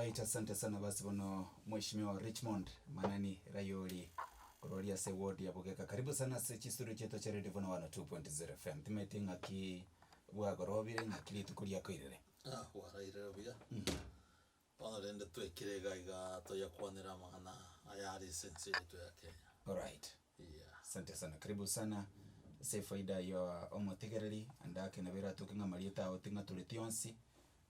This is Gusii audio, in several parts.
Alright, asante sana basi bono Mheshimiwa Richmond Manani Rayori korwa aria ase ward ya Bogeka. Karibu sana ase chistudio chiaito chia Radio Bono 102.0 FM. Timanyeti ng'aki bwagorobire ng'aki rituko riakoirire. Ah, bwarairire buya. Bono rende twekire iga iga toyakwanere amang'ana ayare ase ense yaito ya Kenya. Alright. Yeah. Asante sana. Karibu sana ase efaida ya omotegereri ande ake nabo eratoke ng'a amarieta ao ting'atoreti onsi.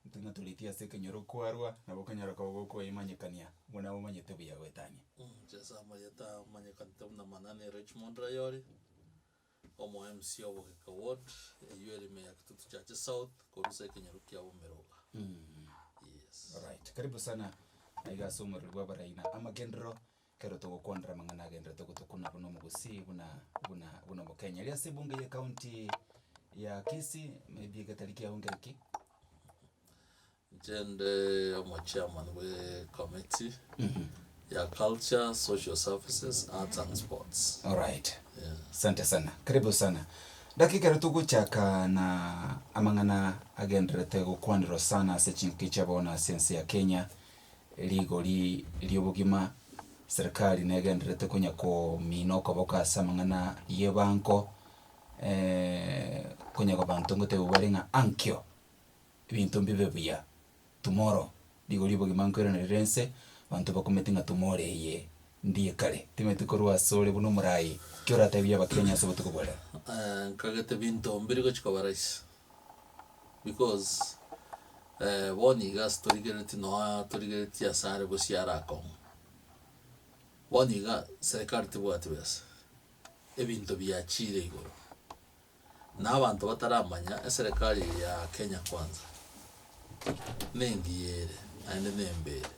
Ting'atoreti ase ekenyoro kwarwa, nabo okonyora koba gokoimanyekania buna omanyete buya goetania. Inche ase amarieta amanyekanete buna Manani Richmond Rayori, omo MC o Bogeka Ward, eywo ere ime ya Kitutu Chache South, korwa ase ekenyoro kia Bomiroga. Yes. Alright, karibu sana aiga ase omorero bwa abarai na amagenderero, ekero togokwanera amang'ana agenderete gotokuna buna omogusii buna buna buna omokenya. Erio ase ebunge ye county ya Kisii, maybe egetari kiago nkere ki? Inche nde omochairman bwe committee ya culture, social services, arts and sports. Alright. Yeah. Asante sana. Karibu sana. Dakika ero togochaka na amang'ana agendererete gokwanerwa sana ase chingaki chia bono ase ense ya Kenya, rigori ri'obogima, serikali negendererete konya komina okoboko ase amang'ana y'ebango, konya abanto ngotebiwa bare ng'a ankio. Ebinto mbibe buya, tomorrow, rigori ri'obogima nkoirana rire ense, abanto bakumete ng'a tomorrow eye ndiye kare. Timanyeti korwa asore buna omorai, ki oratebie abakenya ase obotuko bwa rero? Nkagete binto mbiri gochia koba rahisi, because bono iga ase torigereretie nonya torigereretie ase are gose are akong'u. Bono iga serikali tebwati besa, ebinto biachire igoro. Na abanto bataramanya eserekari eye ya Kenya Kwanza nengiya ere naende nembe ere.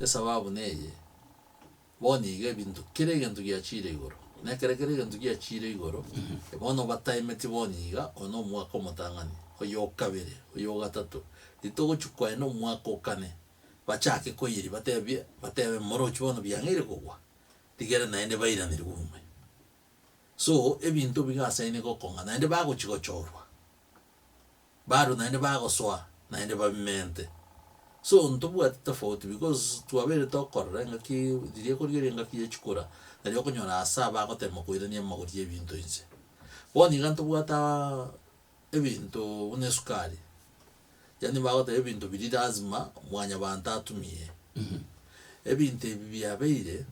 Esababu neye, bono iga ebinto kera egento giachire igoro, na ekero kera egento giachire igoro, bono bataemeti bono iga, oyo na omwaka omotang'ani, oyo okabere, oyo ogatato, ritogochia kwaye na omwaka okane, bachake koiyeria batebie batebe morochi bono biang'eire kogwa, rigere naende bairanerigwe ime. So, ebinto bigasaine gokong'a, naende bagochia gochorwa, barwe naende bagosoa, naende babimente. So ntobwati tofauti because twabeire tokorora engaki riria ekorigereria engaki ya chikura, nario okonyora ase abagotema koirania amagori ya ebinto inse. Bono iga ntobwate aa ebinto buna esukari, yaani bagoteba ebinto biria lazima mwanyabanto atumie. Ebinto ebi biabeire.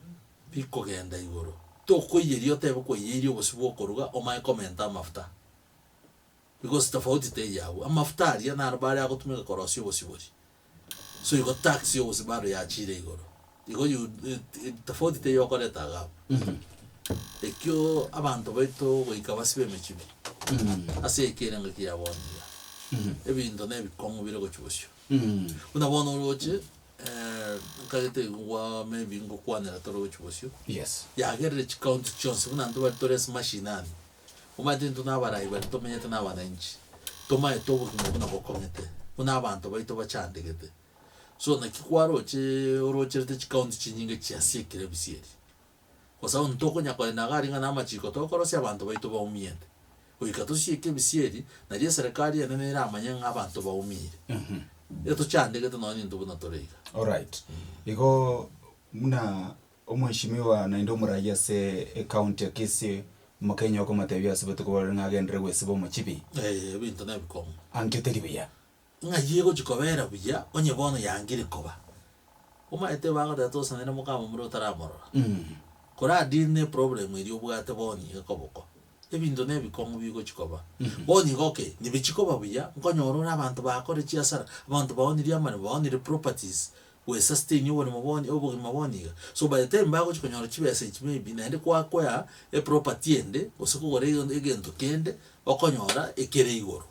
Bikogenda igoro. Tokoiyeria otebe kwaiyeirie obosio bw'okoruga omanye komenta amafuta. Because tofauti teiyo abwo. Amafuta aria naro bare agotumeka korosia obosio boria. So igo tax ya obosio bado yachire igoro. Igo you tofauti teiyo okoreta iga abwo. Ekio abanto baito goika basibe emechibi ase ekere engaki ya bono iga. Ebinto na ebikong'u bire gochia bosio. Buna bono oroche. Nkagete igwa maybe ngokwanera tore gochia bosio. Yes. Yagerire chicounty chionsi buna intwe baria tore ase mashinani, omanyete intwe na abarai baria tomenyete na abananchi, tomaete obogima buna bokong'ete, buna abanto baito bachandegete. So naki kwaroche orocherete chicounty chinyinge chiasiekire ebisieri. Kwa sababu ntokonya kogenda iga aria ng'a na amachiko tokorosia abanto baito baumiete. Goika tosieke ebisieri, nario eserekari enene eramanye ng'a abanto baumire. Etochandegete nonya intwe buna tore iga. Alright. Igo buna omweshimiwa naende omorai ase ecounty ya Kisii, Omokenya okomotebia ase obotuko bwa rero ng'a agenderere gwesiba omochibi. Eh, ebinto nebikong'u. Ankio teri buya. Ng'ai egochia kobera buya onye bono yangire koba? Omanyete bagoteba tosanere mokamomura otaramorora. Kora deal ne problem eria obwate bono iga koboko. Ebinto nebikong'u bigochia koba. Bono iga okay, nibichi koba buya, nkonyora ore abanto bakore chiasara, abanto baonirie amaremo, baonirie properties, gwe sustain oboremo bono obogima bono iga. So by the time bagochia konyora chibesa echi maybe naende kwakoa eproperty ende, gose kogora egento kende, okonyora ekere igoro.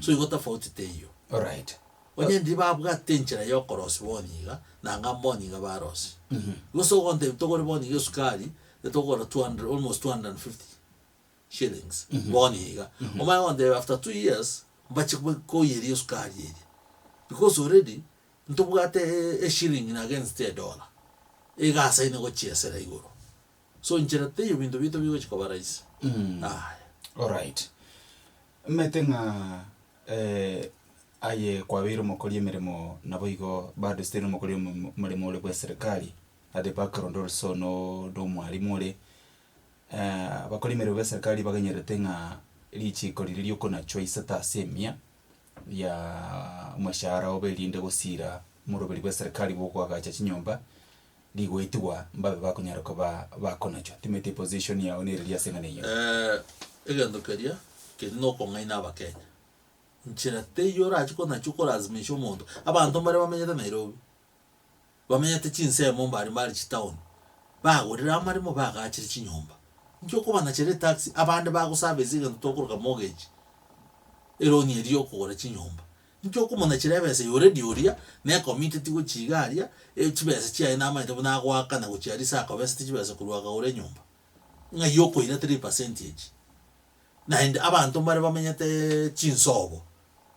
So igo tofauti teiyo. Alright. Onye ndiri babwate enchera ya okorosia bono iga, nanga mbono iga barosie. Gose ogontebia togore bono iga esukari, etogora 200 almost 250 shillings bono iga. Omanye gontebia after 2 years, mbache koiyeria esukari eria. Because already, ntobwate eshilling against edollar, egasaine gochiesera igoro. So nchera teiyo binto biaito bigochia koba rahisi. Aya. Alright. Omanyete ng'a. Aye kwabeire omokori emeremo naboigo bado still omokori omoremo ore bw'eserekari at the background also no na omwalimu ore, abakori emeremo b'eserekari baganyerete ng'a richiko riria riokonachwa isato ase emia ya omoshahara obo erinde gosira omoroberi bw'eserekari bwokoagacha chinyomba, rigoetigwa mbabe bakonyara koba bakonachwa. Timanyeti eposition yao nere ase eng'ana eyio. Egento keria, keria nokong'aina abakenya. Nchera teiyo orache konachwa korazimisha omonto. Abanto mbare bamenyete Nairobi, bamenyete chinsemo mbare mbare chitown, bagorire amaremo bagachire chinyomba. Inki okobanachera etax abande bagoservice egento tokoroka mortgage, eloan eria yokogora chinyomba. Inki okomonachera ebesa eye already oria necommit gochia iga aria, chibesa chiaye namanyete buna agoakana gochia aria ase akobesete chibesa korwa akagora enyomba. Ng'ai okoira 3% echi? Naende abanto mbare bamenyete chinsobo,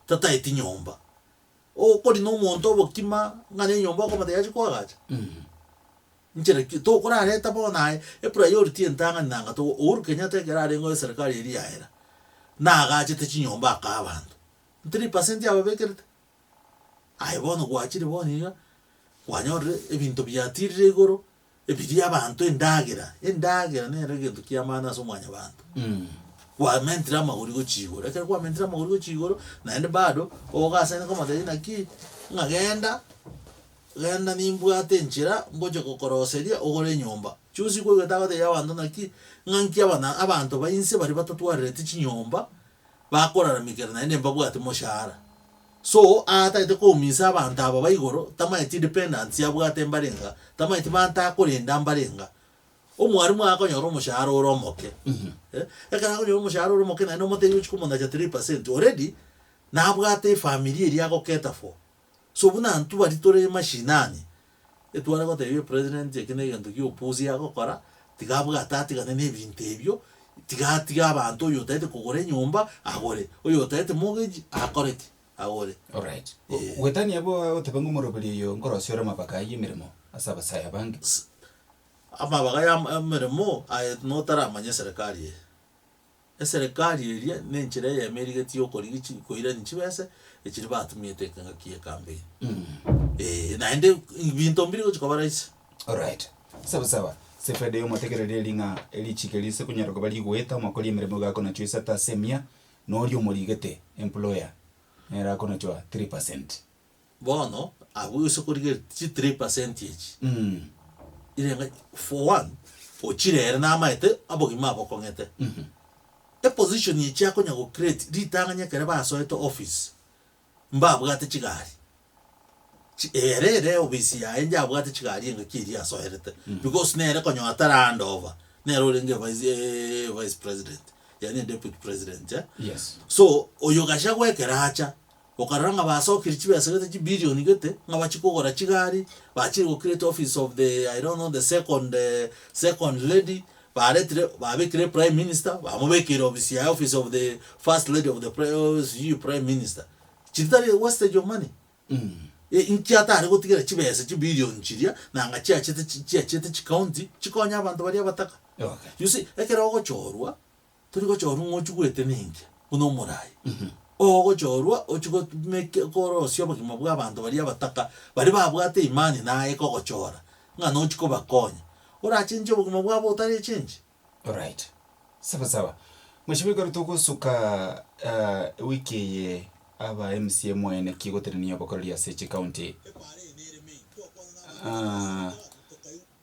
tataeti nyomba. Okorina omonto obokima ng'a na enyomba okomotebia ache koagacha? Nchera ki tokorareta bono aye epriority entang'ani nanga togo Uhuru Kenyatta ekero arenge eserikari eria yaera, nagachete chinyomba akaa abanto. 3% ababekerete. Aye bono gwachire bono iga, kwanyorire ebinto biatirire igoro, Ebiria abanto endagera, endagera nero egento kia maana ase omwanyabanto. Kwamentire amagori gochia igoro, ekero kwamentire amagori gochia igoro, naende bado ogoasene komotebia naki, ng'a genda, genda nimbwate enchera ngocha gokoroseria ogore enyomba. Juzi kwaigwete agotebia abanto naki, ng'a nki abana abanto ba inse baria batatwarereti chinyomba, bakoraramikera naende mbabwati moshahara. So, aatagete koumisa abanto aba ba igoro, tamaeti dependants abwate mbarenga, tamaeti banto akorenda mbarenga. Omwarimu akonyora omoshahara ore omoke, eh, ekero akonyora omoshahara ore omoke naende omotebi ochie komonacha 3% already, nabwate efamiri eria agoketa for. So buna intwe baria tore mashinani, etware gotebia epresident eke na egento kia opuzi agokora, tiga abwate atigane na ebinto ebio, tiga atige abanto oyo otagete kogora enyomba agore, oyo otagete mortgage akore ki? Agore. Alright. Eh. Goetania abwo agoteba ng'a omoroberi oyo nkorosia ore amabaga ayio emeremo ase abasae abange. Amabaga ya emeremo aye notaramanya eserekari eye. Eserekari eria nenchera eyemo erigetie yokorigia chi koirania chibese echiri batumiete ekeng'aki ye campaign. Eeh naende ebinto mbiri gochi koba rahisi. Alright. Sawa sawa. Ase efaida ya omotegereri eri ng'a erichiko eri ase konyara koba rigoeta omokori emeremo iga akonachwa isato ase emia, na oria omorigete, employer, nere akonachwa 3%. Bono abwo ase korigereria chi 3% echi, irenga for one, ochire ere namaete abogima abokong'ete. Eposition echi akonya go create ritang'ani ekere basoete office, mbabwate chigari, chi ere ere ofisi yaye njabwate chigari engaki eria asoerete, because nere konyora tara hand over, nere orenge vice vice president, yaani deputy president eh. Yes. So, oyo Gachagua ekero acha, Okarora ng'a basokire chibesa gete chibilioni gete, ng'a bachie kogora chigari, bachire go create office of the I don't know the second second lady, baretire babekire prime minister, bamobekeire ofisi yaye office of the first lady of the pri sijui prime minister. Chiri tari wastage of money? Inki atare gotigera chibesa chibilioni chiria, nanga chiachete chi chiachete chicounty, chikonye abanto baria abataka. Okay. You see, ekero ogochorwa, Tori gochorwa ng'a ochie gwetenenkia buna omoraai, ogochorwa ochie gomeke korosia obogima bwa abanto baria abataka, baria babwate imani naye kogochora, ng'a nochie kobakonya. Orachenchie obogima bwabo otarechenchie? Alright. Sawa sawa. Mheshimiwa ekero togosuka ewiki eye aba MCA mwaene ki gotenenia obokoreri ase chicounty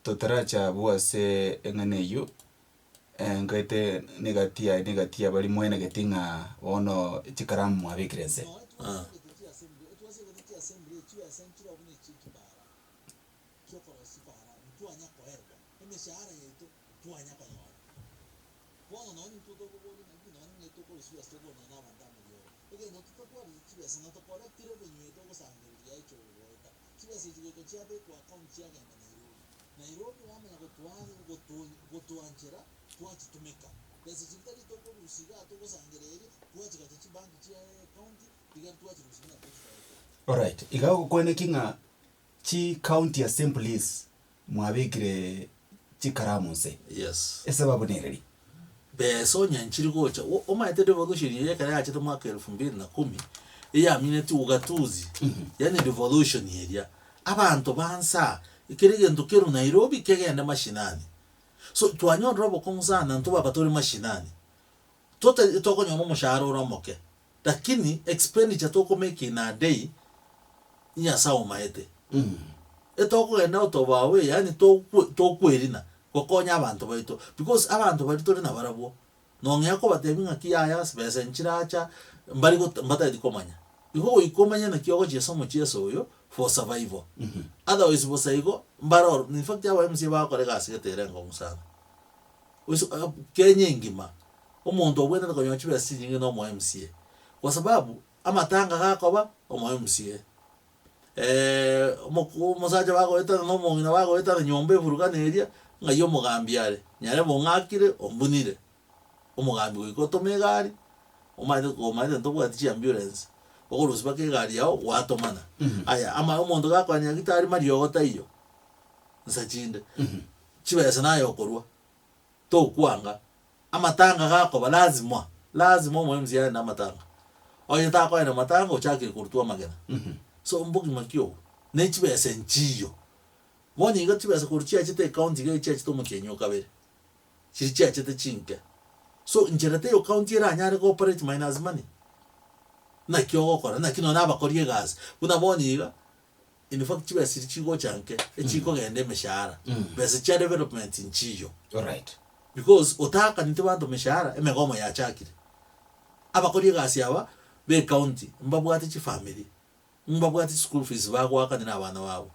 totaracha abwo ase eng'ana eywo. Nkaete negati yaye negati ya baria mwenegeti ng'a bono chikaramu mwabekire inse. Nairobi bamanya gotwanchera twachitumeka. Besa chiria tari tokorusia igaa togosangereria, twachigacha chibanki chia ecounty, tiga twachirusia buna tochitaete. Alright, iga ogokwana ki ng'a chi county assemblies mwabekire chikaramu nse? Yes. Esababu nereri? Besa onye nchiri gocha, omanyete devolution eye ekero yachete mwaka elfu mbili na kumi, Eyamineti ugatuzi, yaani devolution eria. Abanto ba nsaa, ekero egento kerwe Nairobi kegende mashinani. So twanyorire obokong'u sana intwe baba tore mashinani. Tote tokonyora omoshahara ore omoke, lakini expenditure tokomake in a day, Nyasae omaete. Etokogenda out of our way yaani tokwe tokwerina gokonya abanto baito because abanto baria tore nabarabwo nong'ea kobatebia ng'aki yaya ase besa nchiracha mbari got mbatageti komanya. Igo goika omanye naki ogochiesa omochieso oyo for survival. Otherwise bosa igo mbare oro in fact aba MCA bagokora egasi gete ere enkong'u sana. Oise Kenya engima, omonto obwenerete konyora chibesa chinyinge na omo MCA kwa sababu amatanga gakoba omo MCA. Omoku omosacha bagoetana na omong'ina bagoetana nyomba eburukano eria, ng'ai omogambi are, nyarebe ong'akire ombunire. Omogambi goika otome egari, omanyete omanyete ntobwati chiambulance, okorusia mpaka egari yago gwatomana. Aya ama omonto gakonya nyagetari mariogo taiyo, nsa chinde, chibesa naye okorwa, tokwanga, amatanga gakoba lazima, lazima omo mca aende amatanga. Onye takoenda amatanga ochakire korutwa amagena. So mbogima ki obwo? Ne chibesa nchiyo. Bono iga chibesa korwa chiachete ecounty iga echiachete omotienyi o kabere, chiria chiachete chinke. So nchera teiyo county eranyare go operate minus money. Naki ogokora, naki nonye na abakori egasi, buna bono iga, In fact chibesa chiria chigocha nke echikogenda emeshahara, besa chia development nchiyo. Alright. Because otaakaneti banto meshahara emegomo yachakire. Abakori egasi aba be ecounty mbabwate chifamiri, mbabwate chischool fees bagoakanera abana babo.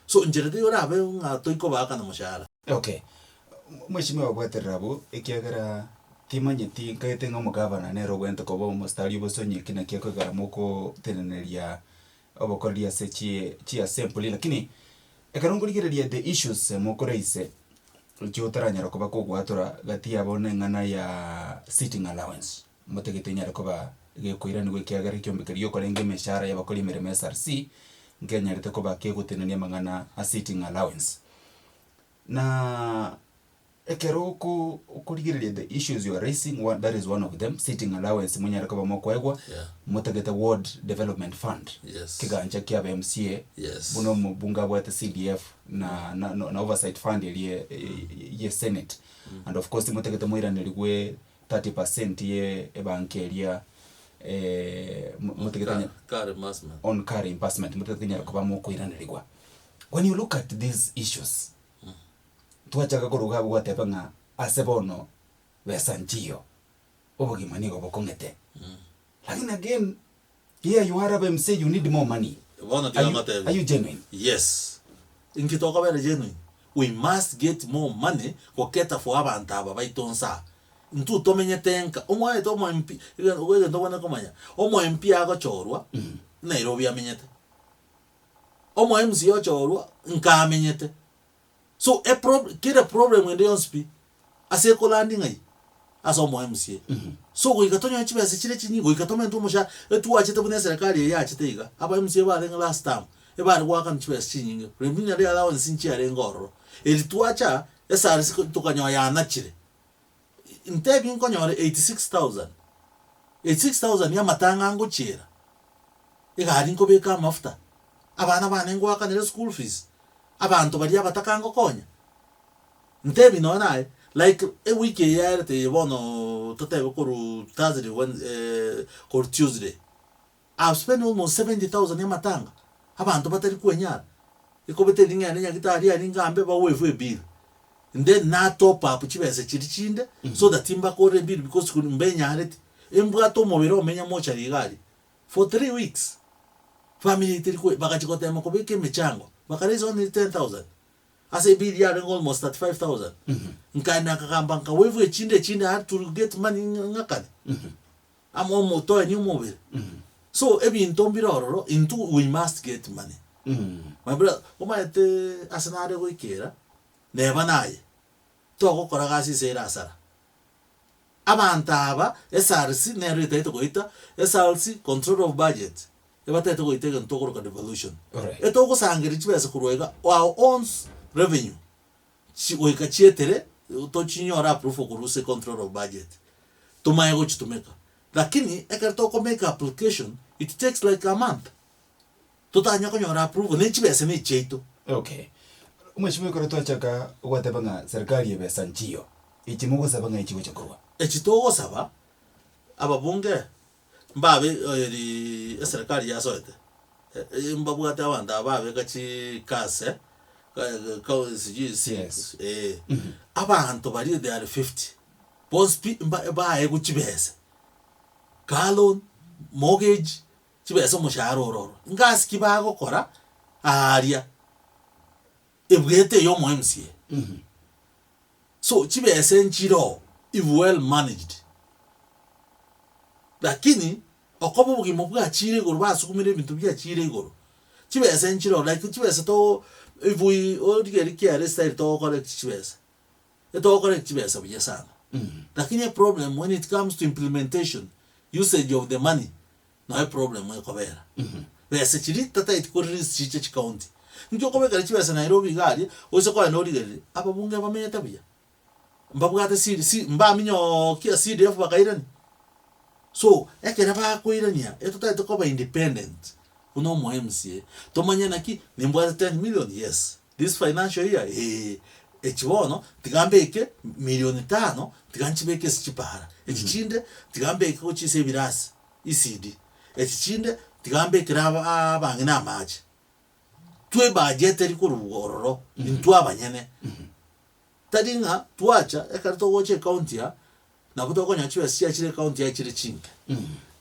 So nchera teiyo orabe ng'a toikobaakana moshahara. Okay, mweshimiwa obwaterere abwo, ekiagera timanyeti nkaete ng'a omogavana nere obwenerete koba omositari obosonye eki naki ekogera mokoteneneria obokoreri ase chi chiassembly lakini ekero nkorigereria the issues mokoraise inche otaranyara koba kogwatora gati yabo na eng'ana ya sitting allowance motagete enyare koba gekoiraniwa ekiagera ekiombe keria giokorenga emeshahara ya abakori emeremo SRC nkenyarete koba kegotenenia amang'ana a sitting allowance. Na Ekero oko okorigereria the issues you are raising, one, that is one of them, sitting allowance monyare koba mokoegwa, Yeah. motagete ward development fund, Yes. kegancha kia aba MCA, Yes. buna omobunge abwate CDF na, na, na, na oversight fund eria ye senate, and of course motagete moiranerigwe 30% ye ebank eria eh, mo- motagete Car, nya- car reimbursement. on car reimbursement motagete nyare koba mokoiranerigwa. When you look at these issues, Twachaka korwa iga abwo gwateba ng'a ase bono besa nchiyo, obogima nigo bokong'ete. Lakini again, here you are abe msee you need more money. Bono Are tiga you, ngotebie. are you genuine? Yes. Inki tokobera genuine? We must get more money goketa for abanto aba baito nsa. Intwe tomenyete nka, omwaete omo MP, egento obwenerete komanya, omo MP agochorwa, Nairobi amenyete. Omo MCA ochorwa, nka amenyete. So eprob kera problem ende yonsi pi, ase ekolandi ng'ai? Ase omo MCA. So goika tonyore chibesa chire chinyinge, goika tomente omoshahara, etwachete buna eserekari eye yachete iga, aba MCA barenge last term, ebare goakana chibesa chinyinge, preliminary allowance nchiarenge ororo. Eri twacha, SRC ko tokanyora yanachire, ntebi nkonyora 86,000, 86,000 ya amatanga ngochiera, egari nkobeka amafuta, abana bane ngoakanera eschool fees, abanto baria abataka ngokonya, ntebi nonya naye, like ewiki eye yaerete eye bono totebe korwa Thursday Wednes korwa Tuesday, I have spent almost 70,000 ya amatanga, abanto batari kwenyara, ekobete riria ng'ende nyagetari aria ngambe bawaive ebill, and then na top up chibesa chiria chinde so that mbakorere ebill because mbenyareti, embwate omobere omenya mochari iga aria. For 3 weeks, family eye teri kwe bagachia gotema kobeka emechango, baka raise only 10,000 ase ebill yarenge almost 35,000. Nkaenda nkagamba nkawaive echinde echinde I had to get money ng'akane, amo omotoeni omobere. So ebinto mbire ororo, intwe we must get money. My brother, omanyete ase nare goikera, neba naye, togokora gasi ase ere asara. Abanto aba, SRC nero etagete goita, SRC control of budget, ebatagete goita egento tokoroka devolution. Alright. Etogosangereria chibesa korwa iga, our own revenue, chi goika chietere, tochinyore approval korwa ase control of budget, tomanye gochitumeka. Lakini ekero toko make application, It takes like a month totanya konyora approval ne chibesa ne echiaito. Okay. Omweshimiwa ekero twachaka ogoteba ng'a serikali ebesa nchiyo, echi mogosaba ng'a echi gocha korwa? Echi togosaba, ababunge mbabe eri eserekari yasoete, mbabwate abanto aba babeka chikase sijui Yes. eh, abanto baria they are 50, bonsi pi mba baegwe chibesa, car loan, mortgage, chibesa omoshahara oro oro. Ngasi ki bagokora aaria ebwete eye omo MCA. So chibesa nchiroo if well managed. Lakini okoba obogima bwachire igoro basukumire ebinto biachire igoro, chibesa nchiroo like chibesa too if we origereria kiare style togokora chibesa, etogokora chibesa buya sana. Lakini eproblem when it comes to implementation, usage of the money, noe eproblem ekobera. Besa chiria tataeti ko release chiche chicounty. Inki okobekera chibesa Nairobi iga aria, oise kogenda origererie, ababunge bamenyete buya, mbabwate siri si mbaminyookia CDF bakairania. So, ekere bakoirania, etotaete koba independent buna omo MCA, tomanye naki, nimbwate ten million, yes, this financial year eeh, echi bono tiga mbeke milioni tano, tiga nchibeke ase chipara, echi chinde tiga mbeke gochia ase ebirasi, ECD, echi chinde tiga mbekere aba abang'ina amache. Twebajeteri korwa ororo intwe abanyene. Tari ng'a twacha ekero togocha ecounty aa, nabo tokonyora chibesa chiachire ecounty aa chire chinke.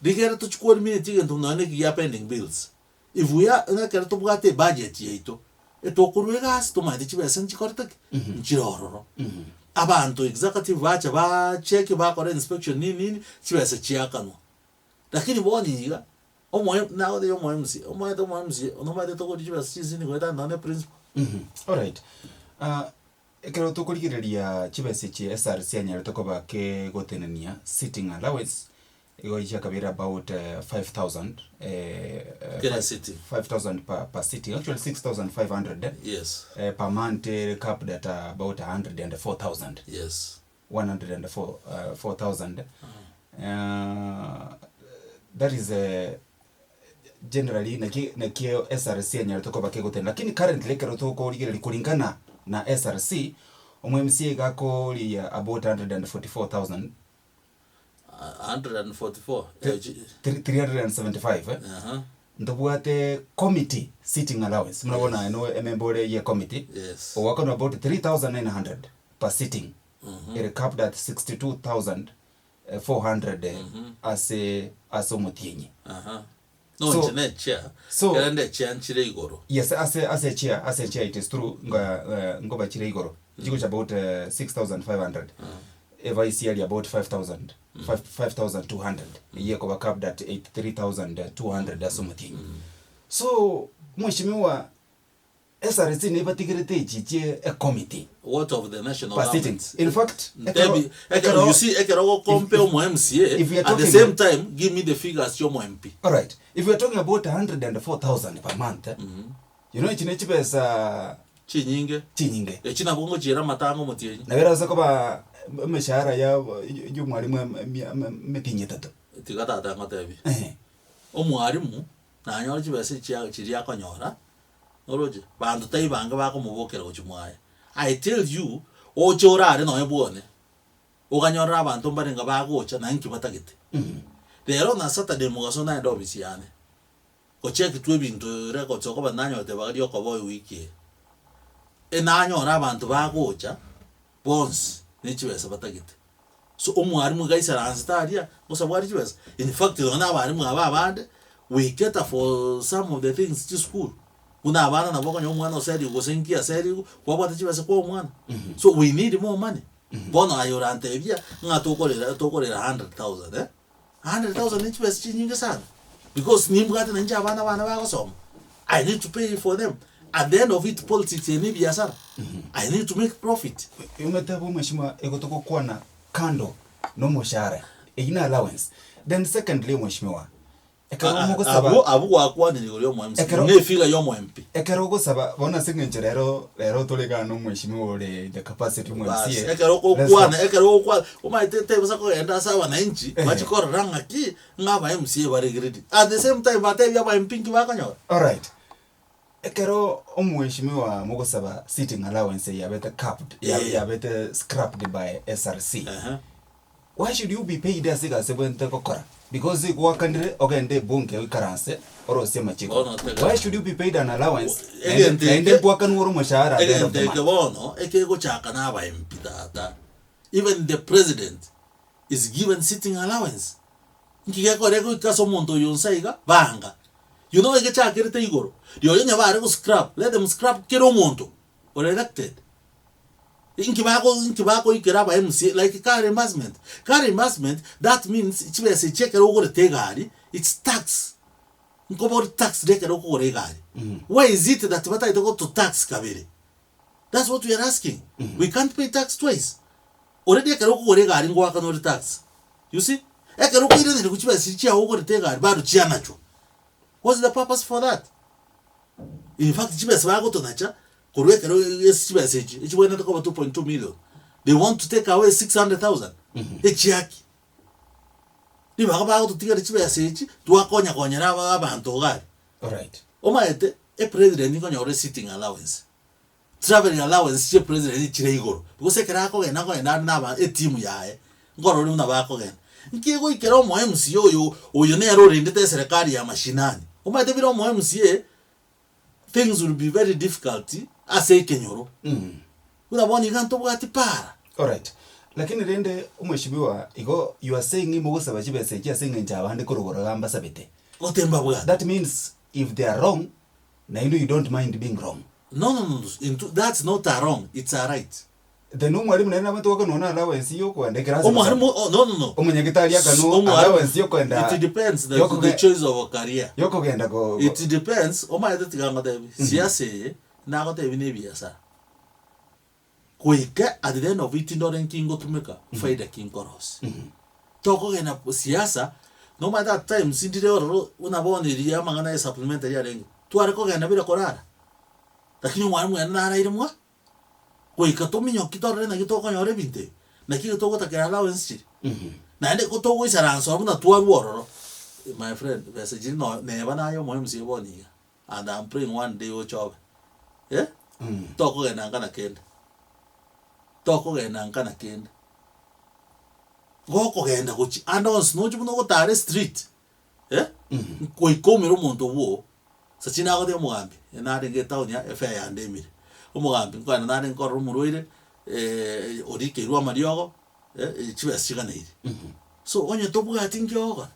Rigere tochi koeliminate egento nonya na eki gia pending bills. If we are ng'a ekero tobwate ebudget yaito, etokorwa egasi tomanyete chibesa nchikorete ki? Nchire ororo. Abanto executive bacha bacheki bakora inspection nini nini, chibesa chiakanwa. Lakini bono iga, omoe nagotebia omo MCA, omanyete omo MCA, nomanyete tokoria chibesa chinsini goetania nonya na eprinciple. Alright, ekero tokorigereria chibesa echi SRC anyarete koba kegotenenia sitting allowance, igo chiakabeire about 5000 Kera sitting. 5000 per sitting, actually 6500 Yes. per month ere capped at about 104,000. Yes. 104,000 that is generally naki naki SRC enyarete koba kegotenda lakini currently ekero tokorigereria kulingana na SRC, omo MCA iga akoria about 144,000 144 375 eh. Aha. Ntobwate committee sitting allowance buna bono aye no emember ore ye committee Yes. ogoakanwa about 3900 per sitting ere capped at 62400 ase ase omotienyi. Aha. No So- inche ne chair, so- kere nde chair nchire igoro. Yes, ase ase echair ase echair it is true nga eh, ngobachire igoro chigocha about 6500 evice yari about 5000 5200 eyio ekoba capped at 83200 ase omotienyi. So mheshimiwa SRC nebatigerete echi chie ecommittee What of the national per sitting. government? In fact, Ntebi, ekero, you see, ekero ogocompare omo MCA, if we are at the talking- same time, give me the figures chia omo MP. Alright, if we are talking about 104,000 per month, eh, you know echi ne chibesa Chinyinge. chinyinge. Echi nabo ngochiera amatanga omotienyi. Nabo erase koba emeshahara ya ya omwalimu emetienyi etato. Tiga tata ngotebie. Ehe. Omwalimu, nanyore chibesa echi chiria akonyora, oroche, banto tai bange bakomobokera gochia mwaye. I tell you, oche orare nonye bwone, oganyorera abanto mbarenge bagocha na inki batagete. Rero na Saturday mogaso naende ofisi yane, gocheck tu ebinto records okoba nanyorete ibaga ria okoba ewiki eye. Enanyora abanto bagocha, bonsi, ne chibesa batagete. So omwalimu iga aisaransete aria, gosabwa chibesa, in fact nonye na abalimu aba abande, we cater for some of the things chisukuru, buna abana nabo okonyora omwana oserigwe gose nki aserigwe, kwabwate chibesa kwa omwana. So we need more money. Bono aye orantebia, ng'a tokorera tokorera 100,000 eh, 100,000 ne chibesa chinyinge sana, because nimbwate nainche abana bane bagosoma, I need to pay for them, at the end of it politics eye na ebiasara, I need to make profit. Omanyete abwo mheshimiwa igo togokwana kando na omoshahara, eyio na allowance. Then secondly mheshimiwa, Ekero Ah, ah, mogosaba abwo abwo gwakwanire igoro ya omo MC, Ekero- buna efigure ya omo MP. ekero ogosaba bono ase eng'encho rero rero tore igaa na omweshimiwa ore the capacity omo Bas, MCA ekero let's ogokwana talk. ekero ogokwana omanyete tebasa kogenda ase abananchi Ehe. bachi korora ng'aki ng'a aba MCA bare greedy. At the same time batebie aba MP nki bakonyora. Alright. Ekero omweshimiwa mogosaba sitting allowance eye yabete capped ya- Eh. yabete scrapped by SRC Ehe. Why should you be paid ase egasi ebwenerete gokora? Because gwakanire ogende ebunge oikaranse orosie amachiko. Bono tega. Why should you be paid an allowance naende Egento naende eke nkwakanwa ore omoshahara at the end of egento the eke month? bono ekegochaka na aba MP tata even the president is given sitting allowance nki gekogera egoika ase omonto oyo onsi aiga banga you know egechakerete igoro rirorio onye bare go scrap let them scrap kera omonto ore elected. Inki bako inki bakoikera aba MCA like car reimbursement. Car reimbursement that means chibesa echi ekero ogorete egari it's tax. Nkoba ore taxed ekero okogora egari. Why is it that batagete goto tax kabere? That's what we are asking. We can't pay tax twice. Already ekero okogora egari ngoakana ore tax. You see? Ekero okoiraneria chibesa chiria chiago ogorete egari bado chianachwa. What's the purpose for that? In fact chibesa bagotonacha Korwa ekero ase chibesa echi echibwenerete koba 2.2 million, they want to take away 600,000 echiaki. Ribaga bagototigera chibesa echi twakonya konyera aba abanto iga aria. Alright. Omanyete epresident nkonyora sitting allowance, travelling allowance chia epresident chire igoro because ekero akogenda nkogenda are na aba etimu yaye, nkorora buna bakogenda. Nki egoikera omo MCA oyo oyo nere orendete eserekari ya mashinani, omanyete bire omo MCA. things will be very difficult ase ekenyoro. Buna bono iga ntobwati para. Alright. Lakini rende omweshimiwa igo you are saying mogosaba chibesa echi ase eng'encho abande korwa igoro iga mbasabete. Gose mbabwate. That means if they are wrong, naende you don't mind being wrong. No no no intwe that's not a wrong, it's a right. Then omwalimu nere nabwate goakanwa na allowance ya okoenda ekerasi Omwalimu gosoma. oh, no no no. Omonyagitari akanwa Omwalimu- allowance ya okoenda It depends the, yokoge- the choice of a career. yokogenda go It depends omanyete tiga ngotebi siasa eye nagotebi na ebiasara goika at the end of it ndore nki ngotumeka faida ki nkorosia tokogenda siasa nomanyete at times ndire ororo buna bono riria amang'ana ya supplementary arenge tware kogenda bire korara lakini omwalimu ere naraire mwa Goika tominyoki torore naki tokonyora ebinto ebi, naki iga togotakera allowance chiria. Naende ko togoisaransa ororo buna twarwa ororo, my friend, besa chiria no neba naye omo MCA bono iga, and am praying one day oche obe, eh, tokogenda nka na kende, tokogenda nka na kende. Gokogenda gochia ande onsi noche buna ogotara estreet, eh, goika oumere omonto bwo. Sachini agotebia omogambi, narenge etown ya efare yandemire. Omogambi nkoenda narenge korora omorwaire orikeirwe amariogo chibesa chiganeiri. So onye tobwati nki ogokora?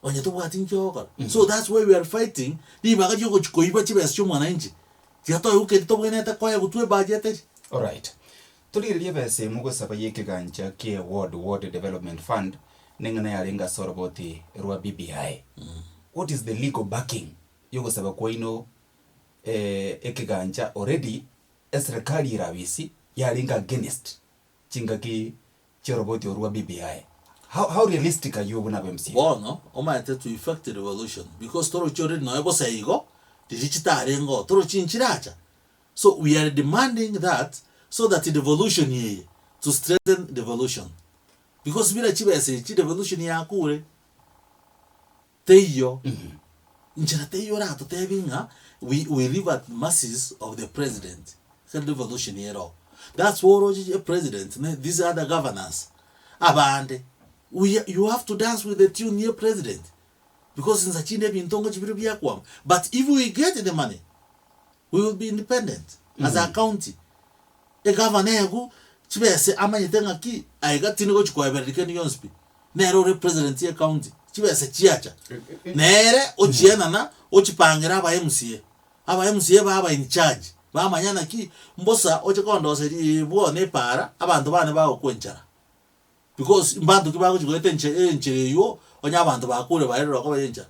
Onye tobwati nki ogokora? So that's why we are fighting ribaga ria ogochi koiba chibesa chia omwananchi, tiga toigwe keri tobwenerete koegwa twebageteri. Alright. Torigererie ebesa emo gosaba y'ekegancha kie Ward Ward Development Fund neng'ana yarenge ase oroboti rwa BBI. What is the legal backing yogosaba kwaino ekegancha already eserekari ere abisi yarenge against chingaki chioroboti orwo rwa BBI. How, how realistic are you buna aba MCA? Bono omanyete to effect revolution because torochi already nonya bosa igo riria chitarenge oo torochi nchiracha so we are demanding that so that devolution eye to strengthen devolution because bira chibesa echi devolution yakure Teiyo, nchera teiyo oratotebie ng'a we we live at mercies of the president, ekero revolution ere oo. That's why oroche president ne these other governors abande, we you have to dance with the tune ya president because insa chinde ebinto ngochi bire biakwama. But if we get the money, we will be independent as a county. Egavana egu chibese amanyete ng'aki aiga tindi gochi koebereria kende gionsi pi. Nere ore president ye county, chibesa chiacha, nere ochienana ochipangera aba MCA. Aba MCA baba in charge, bamanya naki mbosa oche kondoseria bwone epaara, abanto bane bagokwa enchara. Because mbanto ki bagochi goeta enche enchera eywo, onye abanto bakure baerire okoba ya enchara.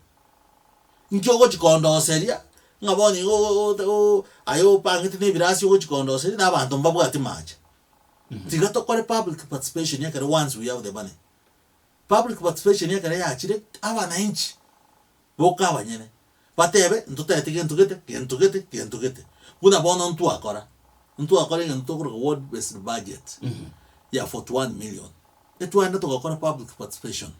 Nki ogochi kondoseria, ng'a bono igo oo aye opangete na ebirasi ogochi kondoseria na abanto mbabwati mache. Tiga tokore public participation ekero once we have the money. Public participation ekere yachire, abananchi boka abanyene, batebe ntotagete gento gete, gento gete, gento gete. Buna bono ntwakora, ntwakora egento tokoroka ward based budget ya 41 million. Etwaenda togakora public participation,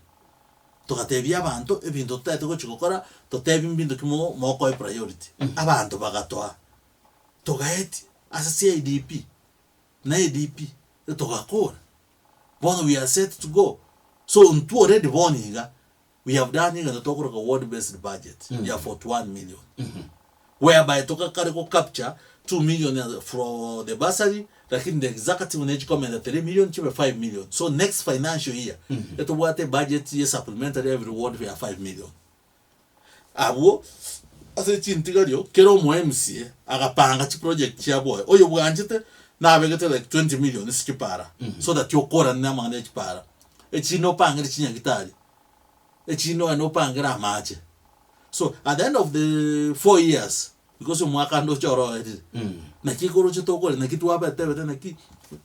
togatebia abanto ebinto totagete gochi gokora, totebi mbinto ki mo mokoe priority. Abanto bagatoa, togaetia ase CIDP na ADP, togakora. Bono we are set to go. So intwe already bono iga, we have done egento tokoroka ward based budget ya 41 million. Whereby togakare go capture 2 million for the bursary, lakini the executive nechi komenta 3 million chibe 5 million. So next financial year, etobwate budget ye supplementary every ward ya 5 million. Abwo ase chintigario kera omo MCA agapanga chiproject chiaboe, oyo bwanchete nabegete like 20 million ase chipara so that okorane na amang'ana ya chipara. Echinde opangere chinyagitari, echinde ogende opangere amache. So at the end of the 4 years, because omwaka ndoche oro oerire, naki ekoroche tokore naki twabetebete naki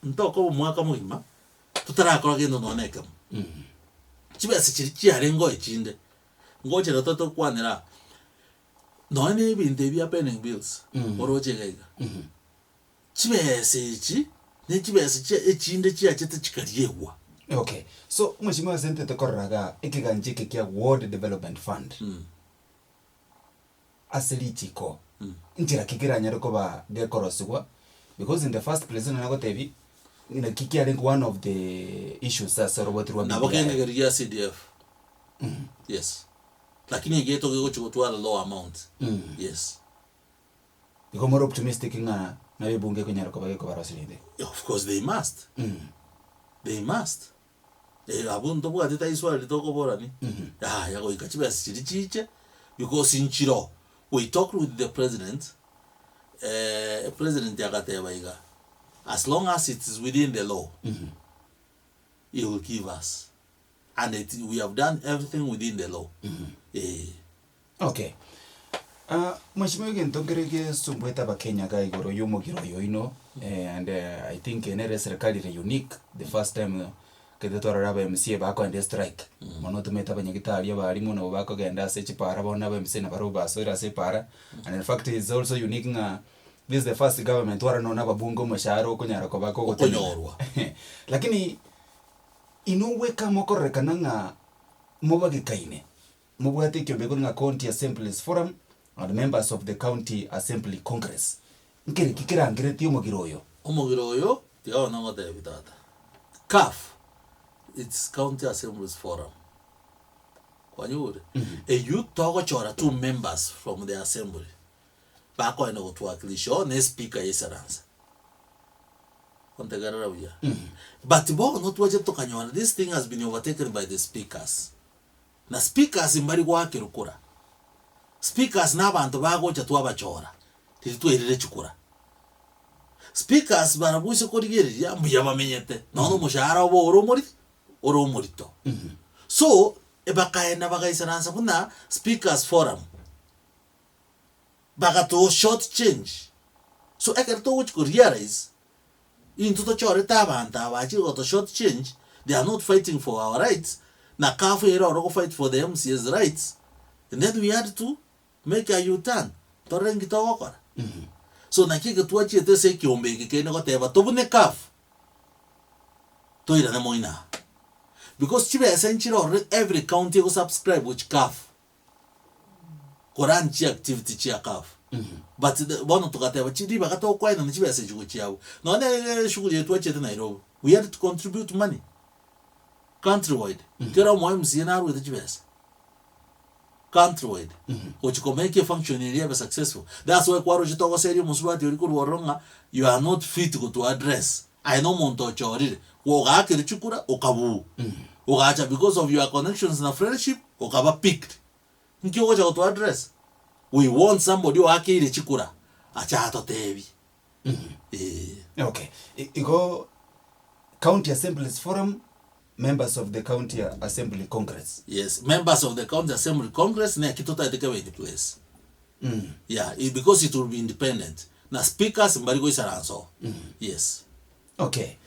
ntokoba omwaka mogima totarakora gento nonye na ekemo. Chibesa chiria chiarenge echinde, ngochera totokwanera aa, nonye na ebinto ebi bia pending bills, oroche iga iga, chibesa echi, ne chibesa chia echinde chiachete chikariegwa. Okay, so mheshimiwa ase intwe tokorora igaa ekegancha eke kia Ward Development Fund, ase richiko, nchera ki keranyare koba gekorosigwa, because in the first place nare nagotebi, naki kiarenge one of the issues ase oroboti rwa Nabo BBI. kenge keria gia CDF. Yes. Lakini egeto gegochi gotwara low amount. Yes. Igo more optimistic ng'a nabo ebunge ekonyara koba gekobaroseria inde? Of course they must. They must. Eh, abwo ntobwate tai swali tokoborani. Yaya goika chibesa chiria chiche, because nchiroo, we talked with the president, eh, president agateba iga, as long as it is within the law, he will give us. And it, we have done everything within the law. Eh. Okay. Ah, mheshimiwa egento nkere gesumbuete abakenya iga igoro ya omogiro oyo oino, and I think nere eserikari ere unique, the first time ekero twarora aba MCA bakoenda estrike, mono otomanyete abanyagitari abarimu nabo bakogenda ase chipara bono aba MCA nabarobwo basoire ase epara, and in fact is also unique ng'a this is the first government twarora nonye na ababunge omoshahara okonyara koba kogotenena. Okonyorwa. Lakini inwe bweka mokororekana ng'a mobagekaine, Mobwate ekiombe ekero ng'a County Assemblies Forum and members of the County Assembly Congress. Nkere ki kerangeretie omogiro oyo? Omogiro oyo tiga bono ngotebi tata. CAF, it's County Assemblies Forum. Kwanyigure? Eywo togochora two members from the assembly bakoenda gotwakilisha oo na espeaker yaisaransa. Ontegerere buya. But bono twachete tokanyora this thing has been overtaken by the speakers. Na speakers mbari goakerwa kura. Speakers na abanto bagocha twabachora riria twairire chikura. Speakers barabwo ase korigereria mbuya bamenyete nonya omoshahara obo ore omori ore omorito. So, bakaenda bagaisaransa buna speakers forum, bagato short change. So ekero togochi ko realize, intwe tochorete abanto aba bachire goto short change, they are not fighting for our rights, na CAF ere oro go fight for the MCAs rights, and then we had to make a U-turn, torore nki togokora. So naki eke twachiete ase ekiombe eke kende goteba tobune CAF, toirane moino aa. Because chibesa nchire ororo every county ego subscribe gochia CAF. Koran chiactivity chia CAF. But the bono togateba chi ribaga tokoenana chibesa echi gochia abwo. Nonye na eshughuli eye twachiete Nairobi, we had to contribute money country wide. Kera omo MCA narwete chibesa country wide gochi ko make efunction eria ebe successful. That's why kwaroche togoseria omosubati oria korwa ororo ng'a you are not fit goto address. Aye na omonto ochorire, gogaakera chikura okabuu. Ogacha because of your connections na friendship okaba picked. Nki ogocha goto address? We want somebody oakeire chikura ache atotebie. Eeh. Okay. Igo County Assemblies Forum, members of the County Assembly Congress. Yes, members of the County Assembly Congress naki totagete kebe in place. Yeah, because it will be independent. Na speakers mbari goisaransa oo. Yes. Okay.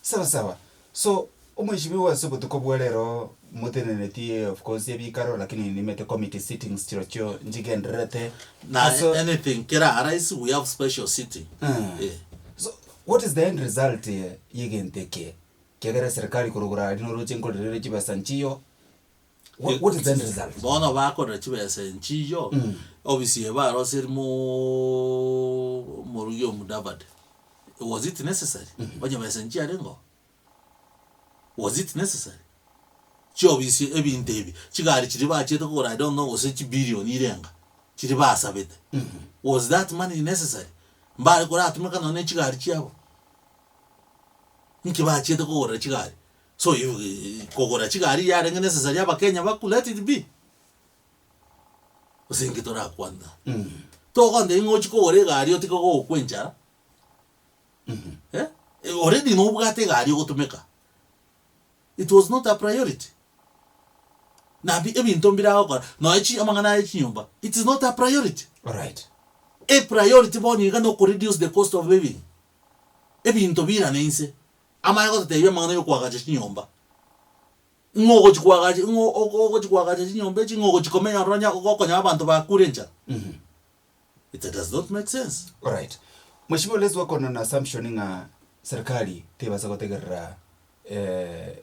Sawa sawa. So, Omweshimiwa ase obotuko bwa rero motenenetie of course ebikaro lakini nimete committee sittings chirochio nchigendererete Na ase anything kera arise we have special sitting. Eh. Eh. So what is the end result yegento eke? Kiagera eserikari korogora aria noroche nkorerere chibesa nchiyo, what, what is the end result? Bono bakorera chibesa nchiyo, ofisi eye baroseri moo morugi o Mudavadi. Was it necessary? Onye besa nchiarengeo. Was it necessary? Chiofisi ebinto ebi, chigari chiria bachiete kogora I don't know gose chibillion irenga, chiria basabete. Was that money necessary? Mbare koratumeka nonye ne chigari chiabo. Nki bachiete kogorera chigari? So if kogora chigari yarenge necessary abakenya bakwe let it be. Gose inki torakwane iga? Togontebia ng'a ochie kogora egari otige gokwa enchara. Eh, already nobwate egari ogotumeka. It was not a priority. Nabi ebinto mbire agokora, nonya chi amang'ana aye chinyomba, it is not a priority. Alright. A priority bono iga na okoreduce the cost of living. Ebinto birane inse, amanye gototebia amang'ana ya okoagacha chinyomba. Ng'o ogochi koagacha ng'o ogochi koagacha chinyomba echi, ng'o ogochi komenya ororo onya gokonya abanto bakure enchara. It does not make sense. Alright. Mheshimiwa let's work on an assumption ng'a serikali tebasa gotegerera eh,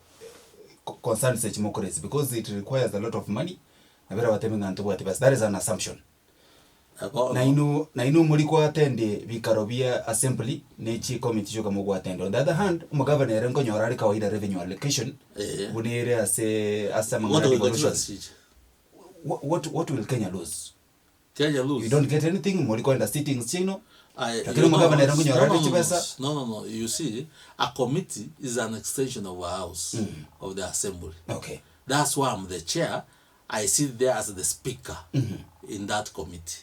concerns echi mokoresi because it requires a lot of money, nabo erabatebie ng'a ntobwati besa, that is an assumption. Nainwe nainwe mori koattend bikaro bia assembly ne chicommittee chioka mogoattend. On the other hand, omogavana ere nkonyora are kawaida revenue allocation Eh. buna ere ase ase amang'ana ya Gotogoika devolution. chibesa chiche. What, what, what will Kenya lose? Kenya lose. You don't get anything, mori koenda sittings chiaino, Aye, lakini you know, omogavana ere nkonyora no, are no, no, chibesa. no, no, no. You see, a committee is an extension of a house, of the assembly. Okay. That's why I'm the chair. I sit there as the speaker in that committee.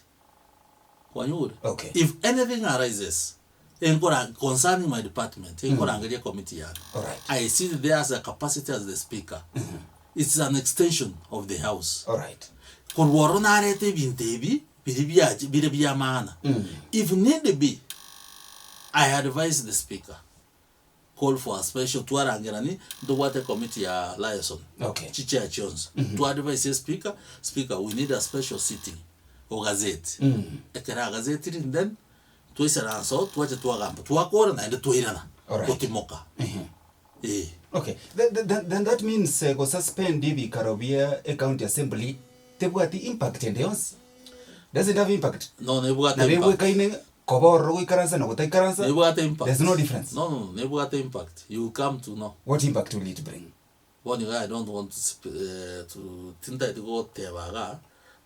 Kwanyure? Okay. If anything arises enkora concerning my department, enkorangeria committee yane. Alright. I sit there as a capacity as the speaker. It's an extension of the house. Alright. Korwa oro narete ebinto ebi biri biachi bire bia maana. If need be, I advise the speaker call for a special twarangerani ntobwate ecommittee ya liaison Okay. chichair chionsi twa advise speaker, speaker we need a special sitting ogazeti ekero agazetiri then twaisaransa oo twacha twagamba twakora naende twairana Alright. gotimoka eh. Okay. Then, then, then that means eh, gosuspend ebikaro bia ecounty assembly tebwati impact ende yonsi. Does it have impact? No nebwate Nabo impact. ebwekaine koba ororo goikaransa na gotaikaransa. Nebwate impact. There's no difference. No, no, no, nebwate impact. You will come to know. What impact will it bring? Bono iga I don't want to, sp- eh, to tintaeti goteba iga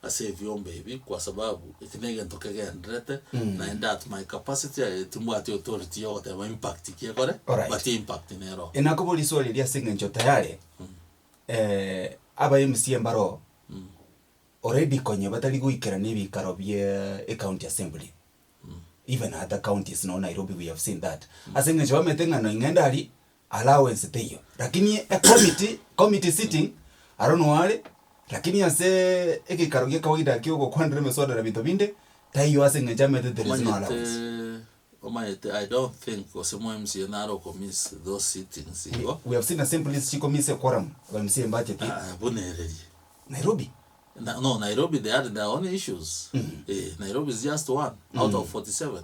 ase ebiombe ebi kwa sababu eki na egento kegenderete naende at my capacity eh, timbwati authority ya ogoteba impact ki ekore Alright. but impact nero. Enakoboria riswali eria ase eng'encho tayari eh, aba MCA mbaro already konya batari goikerana ebikaro bia ecounty assembly even other counties no Nairobi we have seen that ase eng'encho bamanyete ng'a noing'ende aria allowance teiyo lakini ecommittee committee sitting aro no are lakini ase egekaro gia kawaida kia ogokwanera emiswada na binto binde taiyo ase eng'encho amanyete there is no allowance. Omanyete omanyete I don't think gose mo MCA nare okomiss those sittings igo. We have seen assemblies chikomiss equorum aba MCA mbacheti Ah, buna ereria. Nairobi. Na, no, Nairobi they had their own issues. Eh, Nairobi is just one out of 47.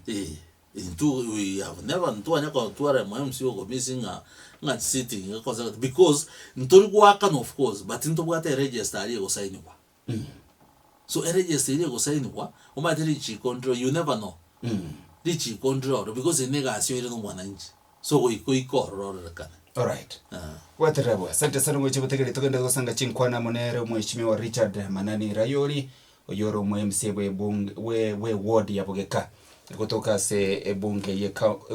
Eh, intwo we have never ntwanya kotwara mo MC okomisi ng'a ng'a sitting ekosa because ntori goakana of course but ntobwate eregister aria egosainiwa. So eregister eria egosainiwa omanyete richiko ndiro you never know. Richiko ndiro oro because eye na egasi oire na omwananchi so goika oike ororo ororekane. Alright. Ah. Gwaterera bwa. Asante sana ngochia gotegereria togende gosanga chinkwana amo nere omweshimiwa Richard Manani Rayori oyio ore omo MCA bwe ebunge bwe bwe ward ya Bogeka gotoka ase ebunge ye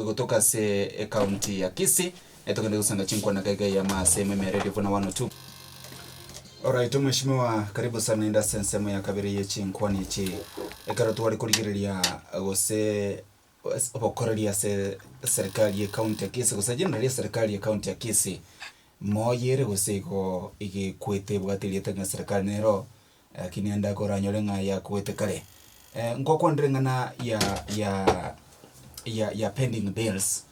gotoka ase ecounty ya Kisii togende gosanga chinkwana gaiga ya ase MM Radio buna 102. Alright omweshimiwa karibu sana naende ase ensemo ya kabere ye chinkwana echi ekero tware korigereria gose obokoreri ase eserikari ye county ya Kisii gose generally eserikari ye county ya Kisii moyere gose igo igekwete ebwate erieta ng'a eserikari nero lakini ande akoranyore ng'a yakwete kare. Ngokwanire ng'ana ya ya ya ya pending bills.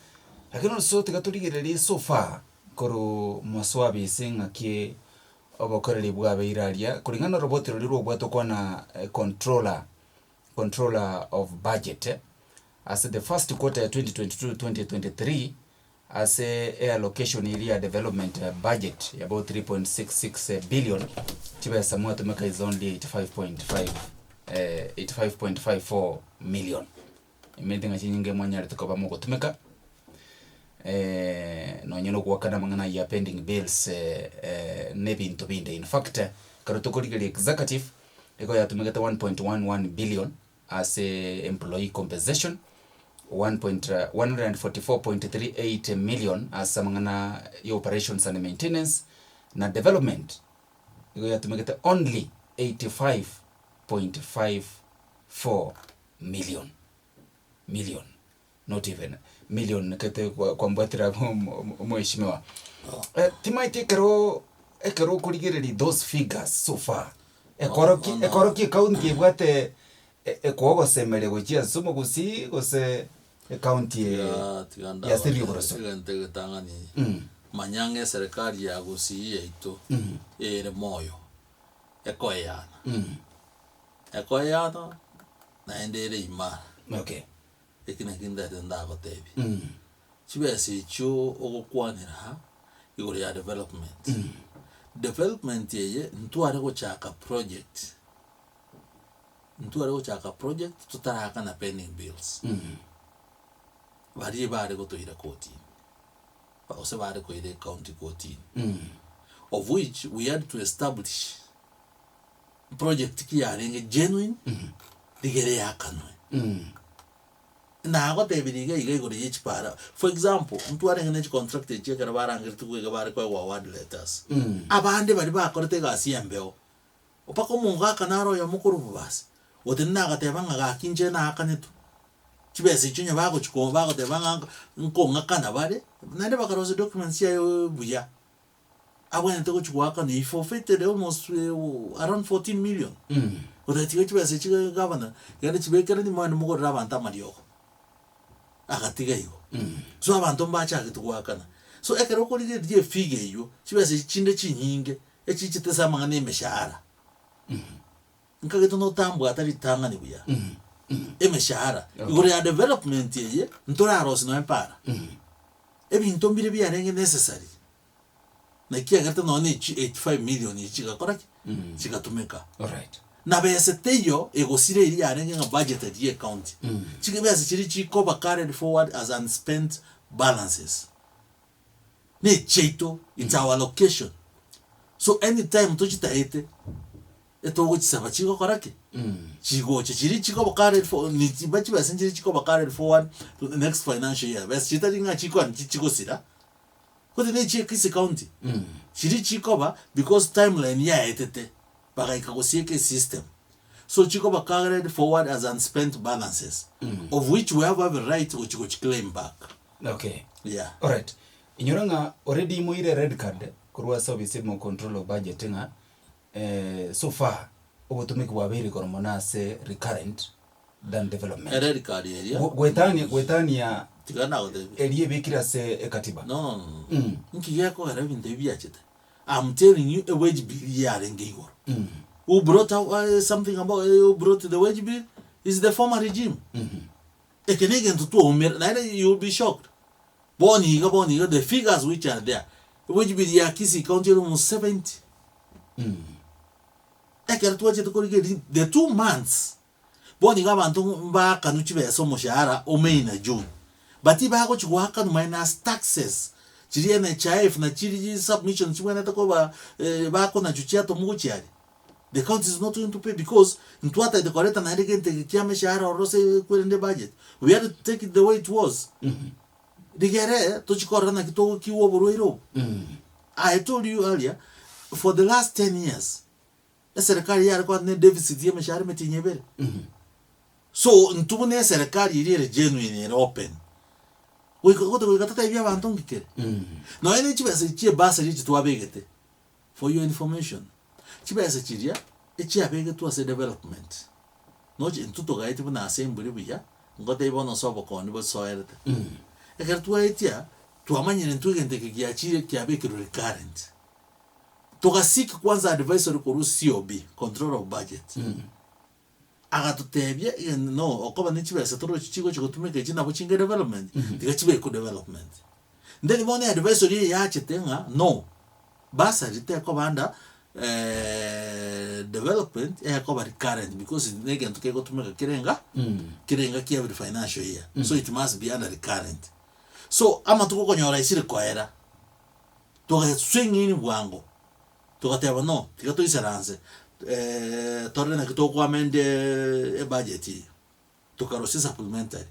Lakini onsi tiga torigererie so far korwa maswabi ase ng'aki obokoreri bwabeire aria, koreng'ana na oroboti roria rwobwate okwana controller, controller of budget, ase the first quarter ya 2022-2023, ase eallocation eria ya development budget ya about 3.66 billion, chibesa mwatumeka is only 85.5 85.54 million. Emete ng'a chinyinge mwanyarete koba mogotumeka, nonye na ogoakana amang'ana ayio ya pending bills na ebinto binde. In fact, ekero tokorigereria executive, nigo yatumegete 1.11 billion ase employee compensation, one point 144.38 million ase amang'ana ya operations and maintenance, na development nigo yatumegete only 85.54 million, million, not even million kete kwambwatera omweshimiwa. Timaeti ekero ekero okorigereria those figures so far, ekoroki ekoroki ecounty ebwate ekogosemeria gochia ase omogusii gose ecounty eye yasirie oboroso. Egento egetang'ani, manya ng'a eserekari ya Gusii yaito ere moyo, ekoeyana. Ekoeyana naende ere imara. Okay. Eki nakio ndete ndagotebie. Chibesa echio ogokwanera aa igoro ya development. Development eye ntware gochaka project, ntware gochaka project totarakana pending bills. Baria bare gotoira kotini, gose bare koira ecounty kotini, of which we had to establish project ki yarenge genuine, rigere yakanwe. Nagotebirie iga iga igoro ye chipara, for example, ntwarenge ne chicontract echi ekero barangeretigwe iga bare koegwa award letters. Abande baria bakorete egasi y'embeo, mpaka omogaka naro oyomo korwa bobasi, otenene agateba ng'a gaki inche naakanetwe, chibesa echio onye bagochi ko bagoteba ng'a nkong'akana bare, naende bakarosia documents chiaye buya. Abwenerete gochia goakana he forfeited almost around 14 million. Otatiga chibesa echi gavana, genda chibekeranie moende mogorere abanto amariogo. Agatiga igo. So abanto mbachagete goakana. So ekero okorigereria efigure eywo, chibesa echi chinde chinyinge, echichete ase amang'ana ya emeshahara. Nkagete notambwata ritang'ani buya, emeshahara, igoro ya development eye, ntorarosie nonya para. Ebinto mbire biarenge necessary, naki egerete nonya na echi 85 million echi chigakora ki? Chigatumeka. Alright. Na besa teiyo egosira eria yarenge ng'a budgeted ye ecounty. Chibesa chiria chikoba carried forward as unspent balances. Na echiaito, it's our allocation. So anytime tochitaete, etogochisaba chigokora ki? Chigocha chiria chikoba carried for nichiba chibesa nchiria chikoba carried forward to the next financial year. Besa chitari ng'a chikoani chichigosira, gose ne chie Kisii County, chiria chikoba because timeline yaetete, bagaika gosieka esystem. So chikoba carried forward as unspent balances, of which we have every right gochi gochi claim back. Okay. Yeah. Alright. Inyora ng'a already moire red card korwa ase ofisi mo control of budget ng'a so far obotumiki bwabeire igoro mono ase recurrent than development. Ere rikari eria. Goetania goetania Tiga nagotebie. eria ebekire ase ekatiba. No, no, no, no. Nki gekogera ebinto ebi biachete? I'm telling you a wage bill yarenge igoro. Who brought out, something about who brought the wage bill is the former regime. Eke na egento twaumera naende you will be shocked. Bono iga bono iga the figures which are there, wage bill ya Kisii county ere almost 70. Ekero twachete korigereria the 2 months, bono iga abanto mbaakanwe chibesa omoshahara o May na June, but bagochi goakanwa minus taxes, chiria NHIF na chiria submission chibwenerete koba bakonachwa chiatomwa gochia aria, the county is not going to pay because ntwataete koreta naende gento eke kia emeshahara ororo ase kwerende budget, we had to take it the way it was. Rigere tochi korora naki togokiwa oborwaire obo. I told you earlier, for the last 10 years, eserekari yare kwanza ne deficit ya emeshahara emetienyi ebere. So intwe buna eserekari eria ere genuine ere open, goika gote goika totebie abanto nki kere. Nonya ne chibesa echi chia ebursary echi twabegete, for your information, chibesa chiria echiabegetwe ase development, noche intwe togaeti buna assembly buya, ngotebie bono ase obokoni bosoerete. Ekero twaetia, twamanyire intwe egento eke giachire kiabekirwe recurrent. Toga seek kwanza advisory korwa COB, controller of budget. Agatotebia egento no okoba ne chibesa torochi chigochi gotumeka echi nabo chinge development, tiga chibekwe development. Then bono advisory eye yachete ng'a no, bursary tekoba under development ekoba recurrent because ne egento kegotumeka kere enga kere engaki every financial year, so it must be under recurrent. So amatuko okonyora aisire koera, toga swing in bwango, togateba no, tiga toisaranse torore naki tokoamend ebudget eye. Tokarosia supplementary,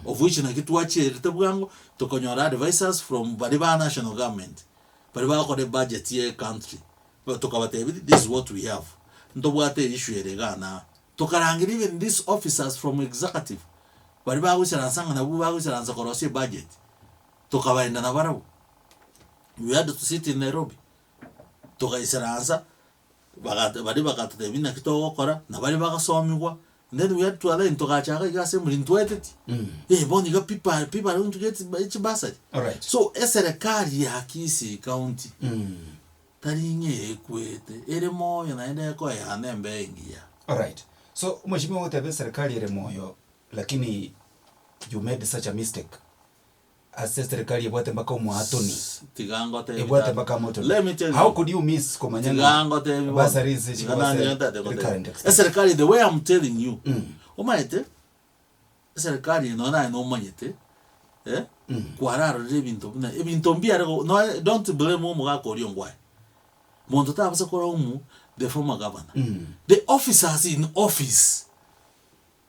of which naki twachierete bwango, tokanyora advisers from baria ba national government, baria bagokora ebudget ya ecountry, ba tokabatebia this is what we have, ntobwate issue ere igaa na aa. Tokarangeria even these officers from executive, baria bagoisaransa ng'a nabwo bagoisaransa korosia ebudget, tokabaenda nabarabwo. We had to sit in Nairobi, togaisaransa, bagat baria bagatotebia naki togokora, na baria bagasomigwa, then we had to align togacha iga iga ase emori ntwaeteti, eh bono iga people are people are going to get chibasari. Alright. So eserekari ya Kisii county, tari ng'a ekwete, ere moyo naende ekoeana embeo engiya. Alright. So omweshimiwa ogoteba eserikari ere moyo lakini you made such a mistake ase eserikari ebwate mpaka omoatoni Tiga ngotebi ebwate tata. mpaka amotoni Let me tell how you. could you miss komanya Tiga ng'a ngotebi bono. bursaries Tiga chigose nanye ntate ngotebi. recurrent expense Eserikari the way I'm telling you, omanyete, eserikari eye nonya naye nomanyete, eh, kwararorire ebinto buna ebinto mbiare go noe don't blame omogaka oria ongwae. Monto tabasa koraumu the former governor. The officers in office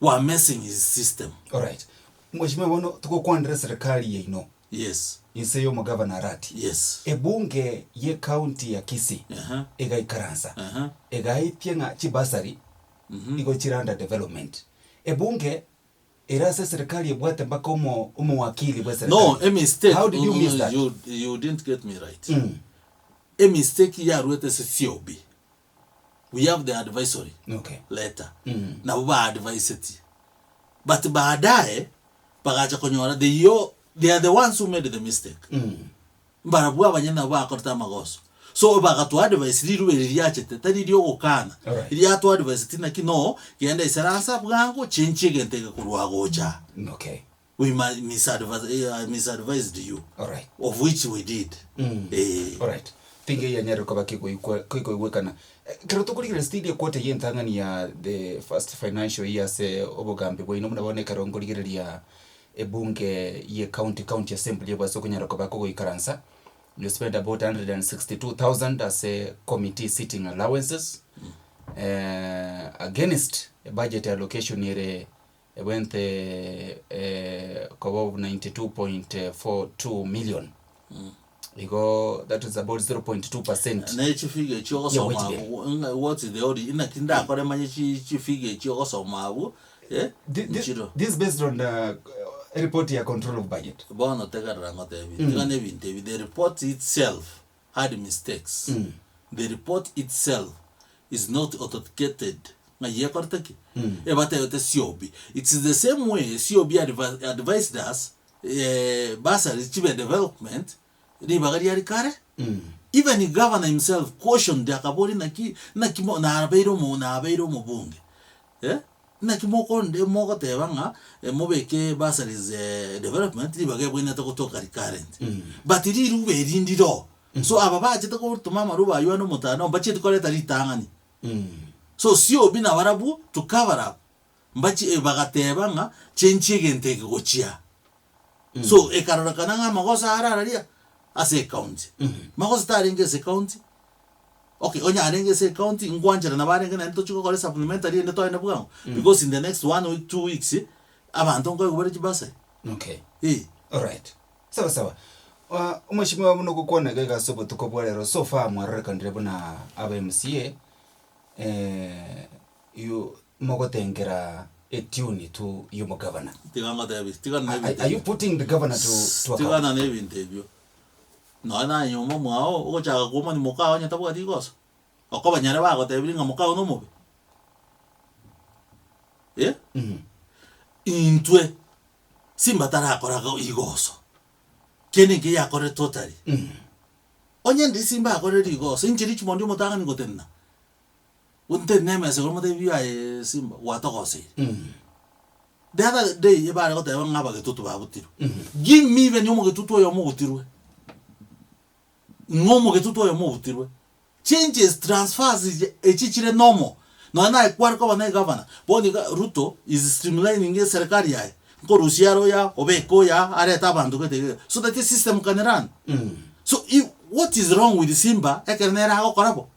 were messing his system. Alright. Mheshimiwa bono togokwanera eserikari yaino Yes. inse ya omogavana Arati. Yes. Ebunge ye county ya Kisii Aha. egaikaransa Aha. egaitia ng'a chibasari igo chire under development. Ebunge ere ase eserikari ebwate mpaka omo omowakili bwe No, eserikari. a mistake. How did you miss that? You, you didn't get me right. A mistake yarwete ase COB. We have the advisory Okay. letter. Nabo ba adviseti. But baadaye bagacha konyora they, yo, they are the ones who made the mistake. Mbarabwo abanyene nabo bakorete amagoso. So bagatwa advice riruba eri riachete tari riogokana. Alright. Riatwa advice ti naki no genda isaransa bwango chenchia egento eke korwa gocha. Okay. We misadvise, eh, misadvised you. Alright. Of which we did. Eh. Alright. Tinga eyanyarire koba kegoikwa kekoigwekana. Ekero tokorigereria still equota ya entang'ani ya the first financial year ase obogambi bwaino buna bono ekero nkorigereria ebunge ye county county assembly ebwase okonyara koba kogoikaransa, you spend about 162,000 ase committee sitting allowances, against ebudget allocation ere Ebwente koba of 92.42 million. Igo that is about 0.2 percent. Ne chifigure echio ogosoma Yeah, wait abwo, ng'a what is the ori inaki ndakore manye chi chifigure echio ogosoma abwo, eh, nchiro. This based on the report ya control of budget. Bono tegerera ngotebi, tiga na ebinto ebi, the report itself had mistakes. The report itself is not authenticated ng'ai ekorete ki? Ebatebete COB. It's the same way COB advi advised us eh, bursaries chibe development, ribaga riari kare, even governor himself cautioned akaboria naki naki mo nabeire omo nabeire omobunge eh, naki mokonde mogoteba ng'a mobeke bursaries development ribaga ebwenerete gotoka recurrent. But riruba eri ndire oo, so aba bachete gotoma amaruba aywo ande omotandao mbachieti koreta ritang'ani. So COB nabarabwo to cover up mbachi bagateba ng'a chenchia egento eke gochia. So ekarorekana ng'a amagoso are araria ase ecounty. Magoso tarenge ase ecounty, okay onye arenge ase ecounty nkwancherana barenge naende tochie gokora esupplementary ende toende bwango because in the next one week two weeks abanto nkoigwa bare chibasari. Okay. Eh. Alright. Sawa sawa. Ah, omweshimiwa buna ogokwana iga iga ase obotuko bwa rero so far mwarorekanire buna aba MCA eh, you mogotengera etune tu ya omogavana. Tiga ngotebi, tigana na Are, ebinto are you ebio. putting the governor to, to account? Tigana na ebinto ebio. Nonya naye nyomba mwao, ogochaka komani mokao onye tabwati rigoso, okoba nyare bagotebirie ng'a mokao nomobe. Eh? Intwe, simba tarakora igoso. Kende nki yakorire totally. Onye ndiri Simba akorire rigoso, inche Richmond omotang'ani ngotenena, ntenene emesa igoro motebi aye Simba gwatogoseire. The other day ebare goteba ng'a abagetutu babutirwe. Give me even omogetutu oyomo obutirwe. Ng'a omogetutu oyomo obutirwe. Changes, transfers echi echi chire normal. Nonya naye kware koba na egavana, bono iga Ruto is streamlining eserekari yaye, nkorusia are oyo aa, obeke oyo aa, arete abanto gete iga iga, so that esystem can run. So if what is wrong with Simba ekero nere agokora bo?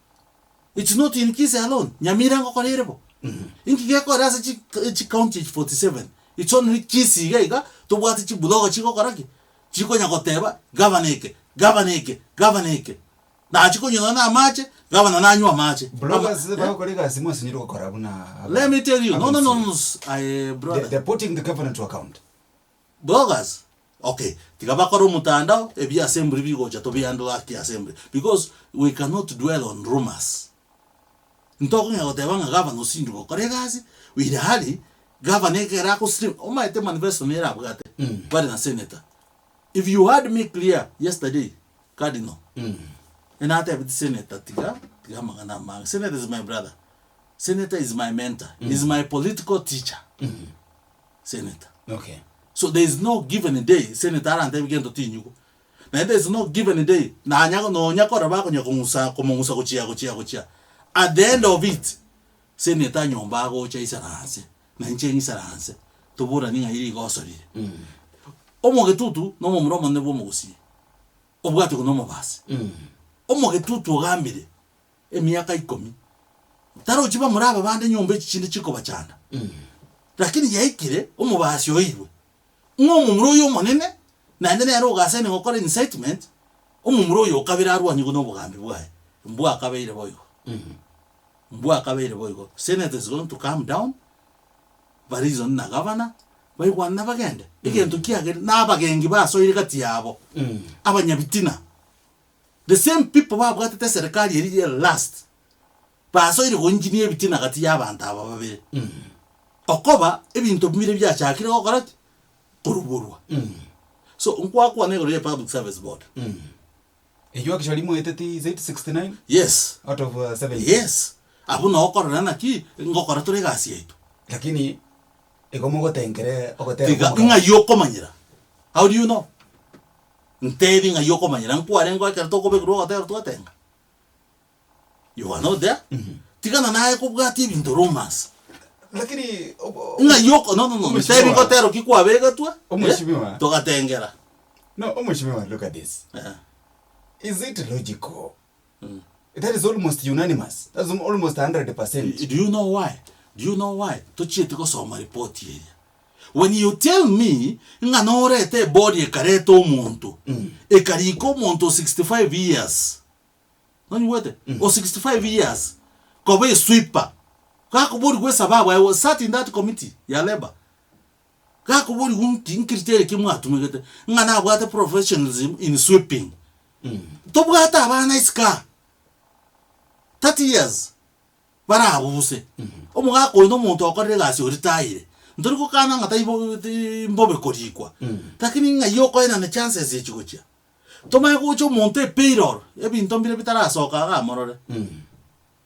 It's not in Kisii alone, Nyamira ngokora ere bo. Inki gekogera ase chi chicounty echi 47, it's only Kisii iga iga tobwate chiblogger chigokora ki? Chikonya goteba gavana eke, gavana eke, gavana eke. Nachia konywa nonya na amache, gavana nanywe amache. Bloggers bagokora egasi mwasinyire gokora buna aba- Let me tell you, no, no, no, no, aye They, brother. they're putting the governor to account. Bloggers, okay, tiga bakore omotandao, ebi assembly bigocha tobihandle aki assembly because we cannot dwell on rumours. Ntokong'ea goteba ng'a gavana osindwe gokora egasi, ilhali gavana ekero akostream, omanyete manifesto nere abwate, bare na senator. If you heard me clear yesterday, Cardinal, natebeti senator tiga tiga amang'ana amange, senator is my brother, senator is my mentor, is my political teacher, senator. Okay. So there is no given day senator arantebie gento tinyigwa. Naende there is no given day nanya nonya kora bakonya kong'usa komong'usa gochia gochia gochia. At the end of it, senator nyomba agocha aisaranse, na inche ng'isaranse, toboranie ng'ai rigoso rire. Omogetutu na omomura omonene bwa omogusii, obwate buna omobasi. Omogetutu ogambire emiaka ikomi, tarochi bamura aba bande nyomba echi chinde chikobachanda. Lakini yaikire omobasi oirwe, ng'a omomura oyo omonene, naende nere ogasani gokora incitement, omomura oyo okabere arwaniwe na obogambi bwaye, mbwakabeire boigo. Mbwakabeire boigo. Senate is going to come down, bareason na gavana, baigwane na bagende. Egento kiagere na abagengi basoire gati yabo, abanyabitina. The same people babwatete eserekari eria ya last, basoire goengineer ebitina gati ya abanto aba babere. Okoba, ebinto bire biachakire gokora ki? Koruborwa. So, nkwakwana igoro ya public service board. Eywo actually moeteti is it 69 Yes. out of 70? Yes. Abwo noo okorora naki, ngokora tore egasi yaito. Lakini igo mogotengere ogotera Tiga kw'omogaka. ng'ai okomanyera. How do you know? Ntebi ng'ai okomanyera, nkwarenge ekero tokobekerwa ogotera twatenga? You are not there. Tigana naye kobwatia ebinto rumors. Lakini obo- Ng'ai oko no no no, ntebi Omweshimiwa. gotero ki kwabegetwe, eh, Omweshimiwa. togatengera. No, omweshimiwa, look at this. Eh. Is it logical? That is almost unanimous. That's almost 100%. Do you know why? Do you know why? Tochieti gosoma report eria. When you tell me ng'a norete ebody ekareta omonto, ekarika omonto o 65 years, nonyigwete? O 65 years, koba esweeper, gakoborigwa esababu, I was sat in that committee ya labour, gakoborigwa nki ncriteria ki mwatumegete, ng'a nabwate professionalism in sweeping. Tobwate abana isiko aa, 30 years. Barabuse. Omogaka oyo nomonto okorire egasi oritaire. Ntori gokana ng'a taibo ti mbobe korikwa, lakini ng'ai okoenana chances echi gochia. Tomanye gocha omonto epayroll, ebinto mbire bitarasoka iga amorore.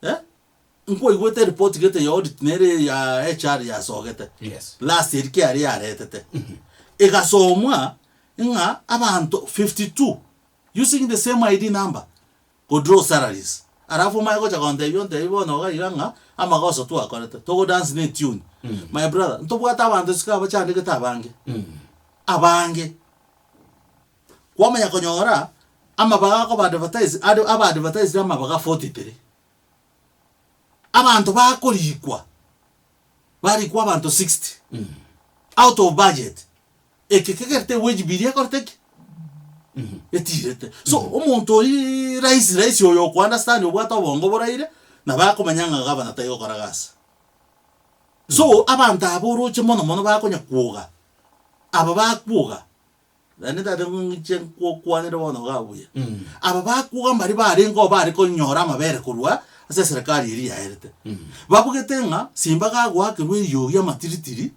Eh, nkwaigwete eripoti gete ya audit nere ya HR yasogete, Yes. last eri kiaria yaretete. Egasomwa, ng'a abanto 52 using the same ID number, Go draw salaries. Alafu omanye gocha gontebia ontebie bono iga iga ng'a amagoso twakorete, togo dance ne etune. My brother, ntobwate abanto isiko abachandegete abange, abange. Kwamanya konyora, amabaga akoba advertise ade aba advertised amabaga 43. Abanto bakorikwa, barikwa abanto 60, out of budget. Eke kegerete ewage bill ekorete ki? Etirete. So omonto oria rahisi rahisi oyo oko understand obwate obongo boraire, nabo akomanya ng'a gavana tari gokora gasi. So abanto aba oroche mono mono bakonya kwoga, aba bakwoga, naende ntagete ng'iche nkokwanere bono iga buya, aba bakwoga mbaria barenge oo bare konyora amabere korwa ase eserekari eria yaerete. Babugete ng'a simba gagoakerwa eriogi amatiritiri,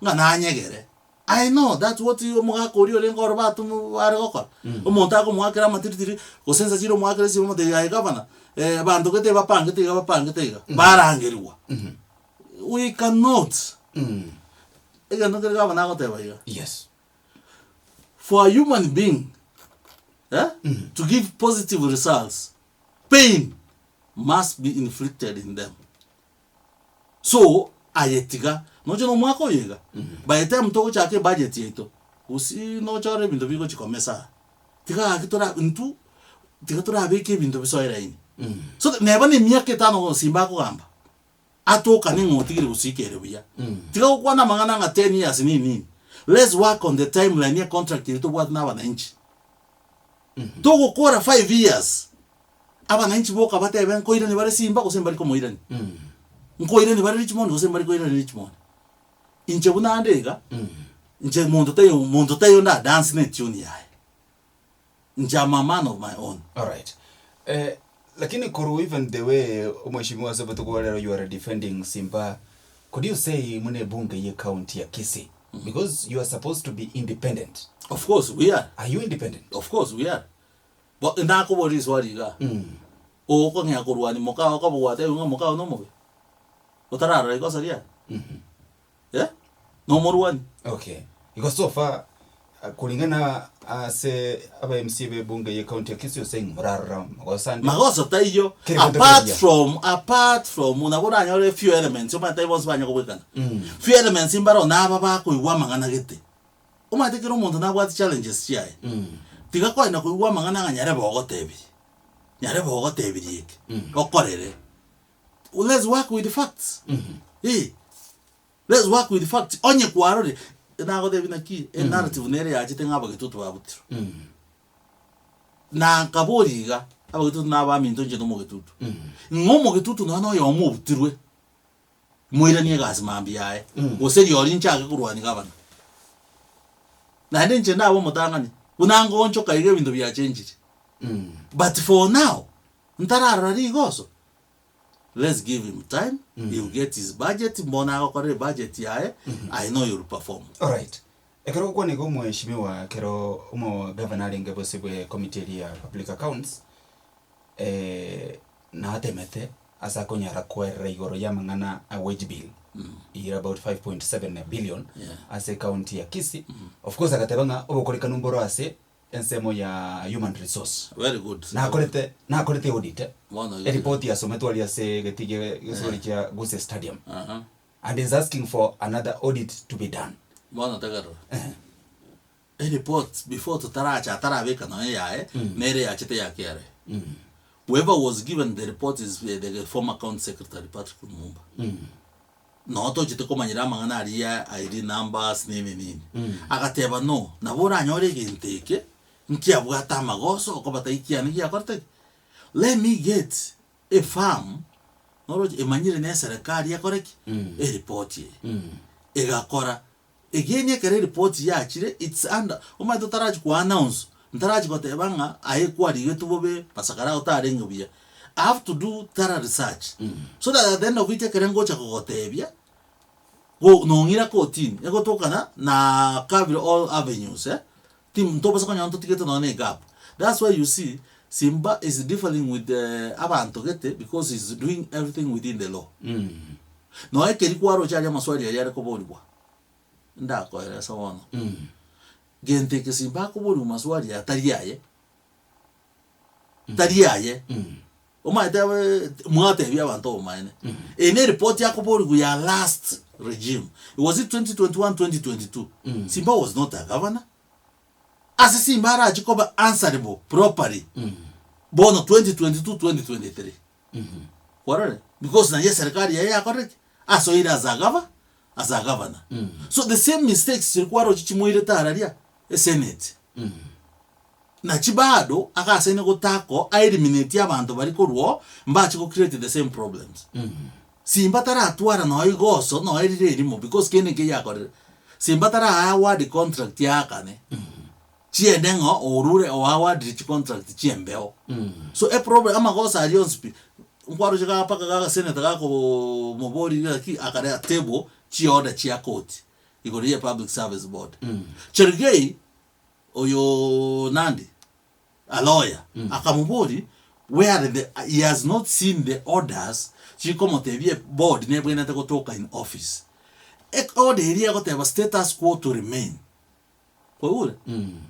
ng'a nanyegere. I know that's what omogaka oria orenge oro batoma bare gokora. Omonto akomoakera amatiritiri, gose ensa chire omoakere esimi omotebi aye gavana, abanto gete bapangete iga bapangete iga, barangerigwa. We cannot. Egento nkere gavana agoteba iga, Yes. for a human being eh, to give positive results, pain must be inflicted in them. So, aye tiga, noche na omwaka oyo iga, by the time togochaka ebudget yaito, gusii noche ore ebinto bigochi komesa aa, tiga gaki tora intwe, tiga torabeke ebinto bisoe laini. So that neba na emiaka etano gose simba akogamba, atokane ng'a otigire gusii kere buya. Tiga gokwana amang'ana ng'a ten years nini nini, let's work on the timeline ya contract eria tobwate na abananchi. Togokora 5 years, abananchi boka batebe nkoirania bare simba gose mbari komoirania. Nkoirania bare Richmond gose mbari koirania Richmond. Inche buna ande iga, inche monto taiyo monto taiyo nda dance na etune yaye. Inche am a man of my own. Alright. Eh, lakini koru even the way omweshimiwa ase obotuko bwa rero you are defending Simba, could you say muna ebunge ye county ya Kisii? Because you are supposed to be independent. Of course we are. Are you independent? Of course we are. Bo nakoboria riswali igaa, ogokong'ea korwania mokao okoba gwatebiwa ng'a mokao nomobe? Otararora ikosa riaye? Eh? Nomorwani? Okay. Igo so far kulingana ase aba MCA be bunge ye county ya Kisii you're saying morarora magoso ande. Magoso taiyo, Kere gento apart keria. from apart from nabo oranyore few elements omanyete tari bonsi banya kobwekana. Few elements mbaro naba bakoigwa amang'ana gete. Omanyete kera omonto nabwate challenges chiaye. Tiga koenda koigwa amang'ana ng'a nyarebe ogotebirie, nyarebe ogotebirie eke, okorere. Let's work with facts. Eh, let's work with facts. Onye kwarorire, nagotebia naki, enarrative nere yachete ng'a abagetutu babutirwe. Na nkaboria iga, abagetutu na abaminto inche nomogetutu. Ng'a omogetutu nonya na oyomo obutirwe, moiranie egasi mambia yaye, gose rirorio nchake korwania gavana. Naende inche ndabe omotang'ani, buna ngoonchoka iga ebinto biachenchire. But for now, ntararora rigoso, let's give him time, he will get his budget, mbono agokora ebudget yaye, I know he will perform. Alright. Ekero ogokwana iga omweshimiwa ekero omogavana arenge bosio bwe committee eria ya public accounts, natemete ase akonyara koerera igoro y'amang'ana a wage bill eyere about 5.7 billion Yeah. ase ecounty ya Kisii. Of course agateba ng'a obokorekanu mboro ase ensemo ya human resource. Very good. Nakorete nakorete audit eh. Bono iga. Eripoti yasometwe aria ase egeti gie gesori kia Gusii Stadium Aha. and is asking for another audit to be done. Bono tegerera. Ereport before totaracha atarabeka nonya yaye, nere yachete ya KRA. Whoever was given the report is the former county secretary Patrick Lumumba. Noo tochete komanyera amang'ana aria ya ID numbers nini nini. Agateba no, nabo oranyore egento eke, nkiabwate amagoso okoba tai kiane giakorete ki? Let me get a firm noroche emanyire na eserekari ekore ki? Eripoti eye. Egakora, Again ekero eripoti yachire it's under omanyete otarachia ko announce ntarachia goteba ng'a aye kwarigetwe bobe masakara ao tarenge buya, I have to do thorough research so that at the end of it ekere ngocha kogotebia go nong'ira kotini egotokana na cover all avenues eh, tim ntobasa konyora ntotigete nonya na egap. That's why you see Simba is differing with abanto gete because he's doing everything within the law. Nonya ekeri kwaroche aria amaswali aria are koborigwa, ndakoeresa bono, gento eke simba akoborigwa maswali aya tari aye, tari aye, omanyete abe mwatebia abanto obomaene, eye ne eripoti akoborigwa ya last regime, was it 2021, 2022? Simba was not a governor, ase simba arache koba answerable properly, bono 2022, 2023. Kwarorire? Because naye eserikari yaye yakorire ki? Asoire as a gava, as a governor. So the same mistakes chiria kwaroche chimoirete araria esenate. Nachi bado agasaine gotako aeliminate abanto baria korwa oo mbache go create the same problems. Simba taratwara nonya igoso nonya rire erimo because kende nkeiyo akorire. Simba tara award contract yaakane. Chiende ng'a orure oawardire chicontract chi'embeo. So eproblem amagoso aria onsi pi, nkwaroche ga mpaka ga senator gakomoboria ng'aki akare table chiorder chia court. Igoro ye Public Service Board. Chergei oyo Nandi, a lawyer, akamoboria where the he has not seen the orders chikomotebia eboard nebwenerete gotoka in office. Eorder eria egoteba status quo to remain. Kwaigure?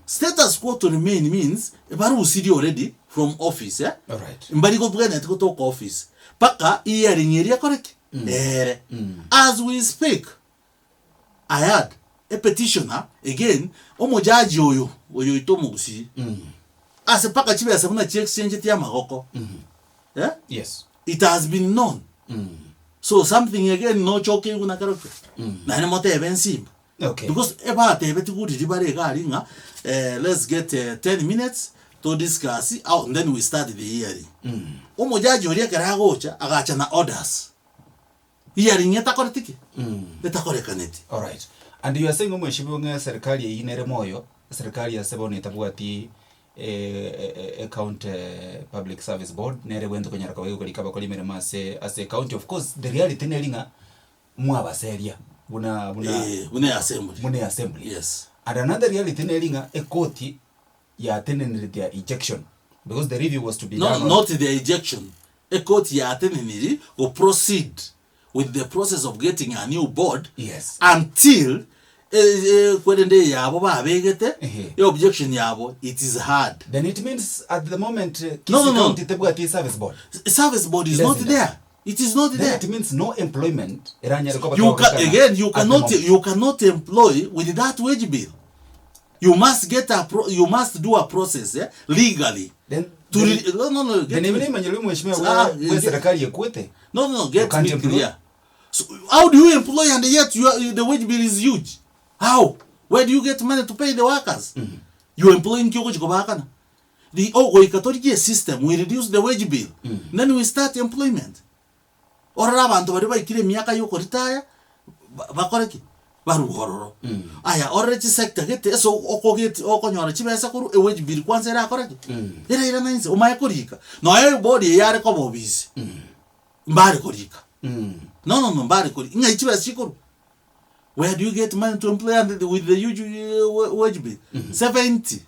Status quo to remain means barusirie already from office eh? Alright. Mbari gobwenereti gotoka office mpaka hearing eria ekore ki? Eere. As we speak, I had a petitioner again, omojaji oyo oyo oito omogusii ase mpaka chibesa buna chiexchangetie amagoko eh? Yes. It has been known. So something again nochokeigwe na kerokio naende motebe ensimba. Okay. Because ebatebeti guriri bare iga aria ng'a eh, let's get eh, 10 minutes to discuss out and then we start the hearing. Omojaji oria ekero agocha agacha na orders. Hearing etakoreti ki? Etakorekaneti. Alright. And you are saying omweshibiwa ng'a eserikali eyio nere moyo, eserikali ase bono etabwati ecounty public service board nere ebwenerete konyara koba egokorika abakori emeremo ase ase ecounty. Of course the reality neri ng'a mwabaseria buna buna Eh, buna assembly. buna assembly. Yes. And another reality neri ng'a ekoti yatenenire their ejection because the review was to be No, done on not the ejection. Ekoti yateneniri go proceed with the process of getting a new board Yes. until eh, eh, kwerende yabo babegete Ehe. e objection yabo it is hard. Then it means at the moment No, Kisii no, no. County tebwati service board. Service board is not Doesn't there. It is not Then there. it means no employment eranyare koba You can, kegokorekana again, you at the cannot, moment. you cannot employ with that wage bill. You must get a pro, you must do a process eh, legally. Then- to then- re, no, no, no, Then get even me. imanyire mheshimiwa Ah, we we get- serikali ekwete. No, no, no, You get can't me employ. clear. So how do you employ and yet you are, the wage bill is huge? How? Where do you get money to pay the workers? You employing kioko chikobakana. The oh, goika torigie system, we reduce the wage bill. Then we start employment. Orore abanto baria baikire emiaka ya okoritaya, ba- bakore ki? Barue ororo. Aya, orore chisector gete ase okogeti okonyora chibesa korwa ewage bill kwanza erakore ki? Erairane inse, omanye korika. Nonya ebodi eye yare koba obisi, mbare korika. No no no mbare korika. Ng'ai chibesa chikorwa? Where do you get money to employ and with the huge wage bill? 70.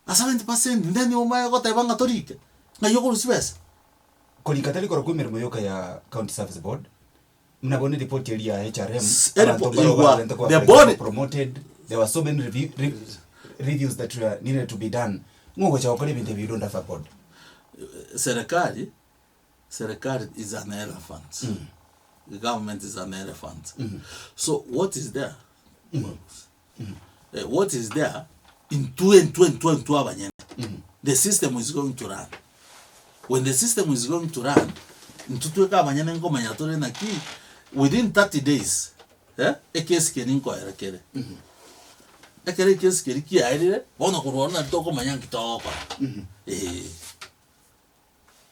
A 70% then omanye goteba ng'a torike, ng'ai okorusia chibesa? Korika tari korokwa emeremo yoka ya County Service Board, buna bono eripoti eria ya HRM, S- abanto eripo- mbaro igwa, barente koba the for board- example promoted, there were so many review, re, reviews that were needed to be done. Ng'o ogocha gokora ebinto ebi you don't have a board. Serikali, serikali is an elephant. The government is an elephant. So what is there? Eh, what is there intwe intwe intwe intwe abanyene the system is going to run when the system is going to run intwe tweka abanyene nkomanya tore naki within 30 days eh, ekesi keri nkoera kere ekero ekesi keri kiaerire bono korwa ororo nari tokomanya nki togokora eh.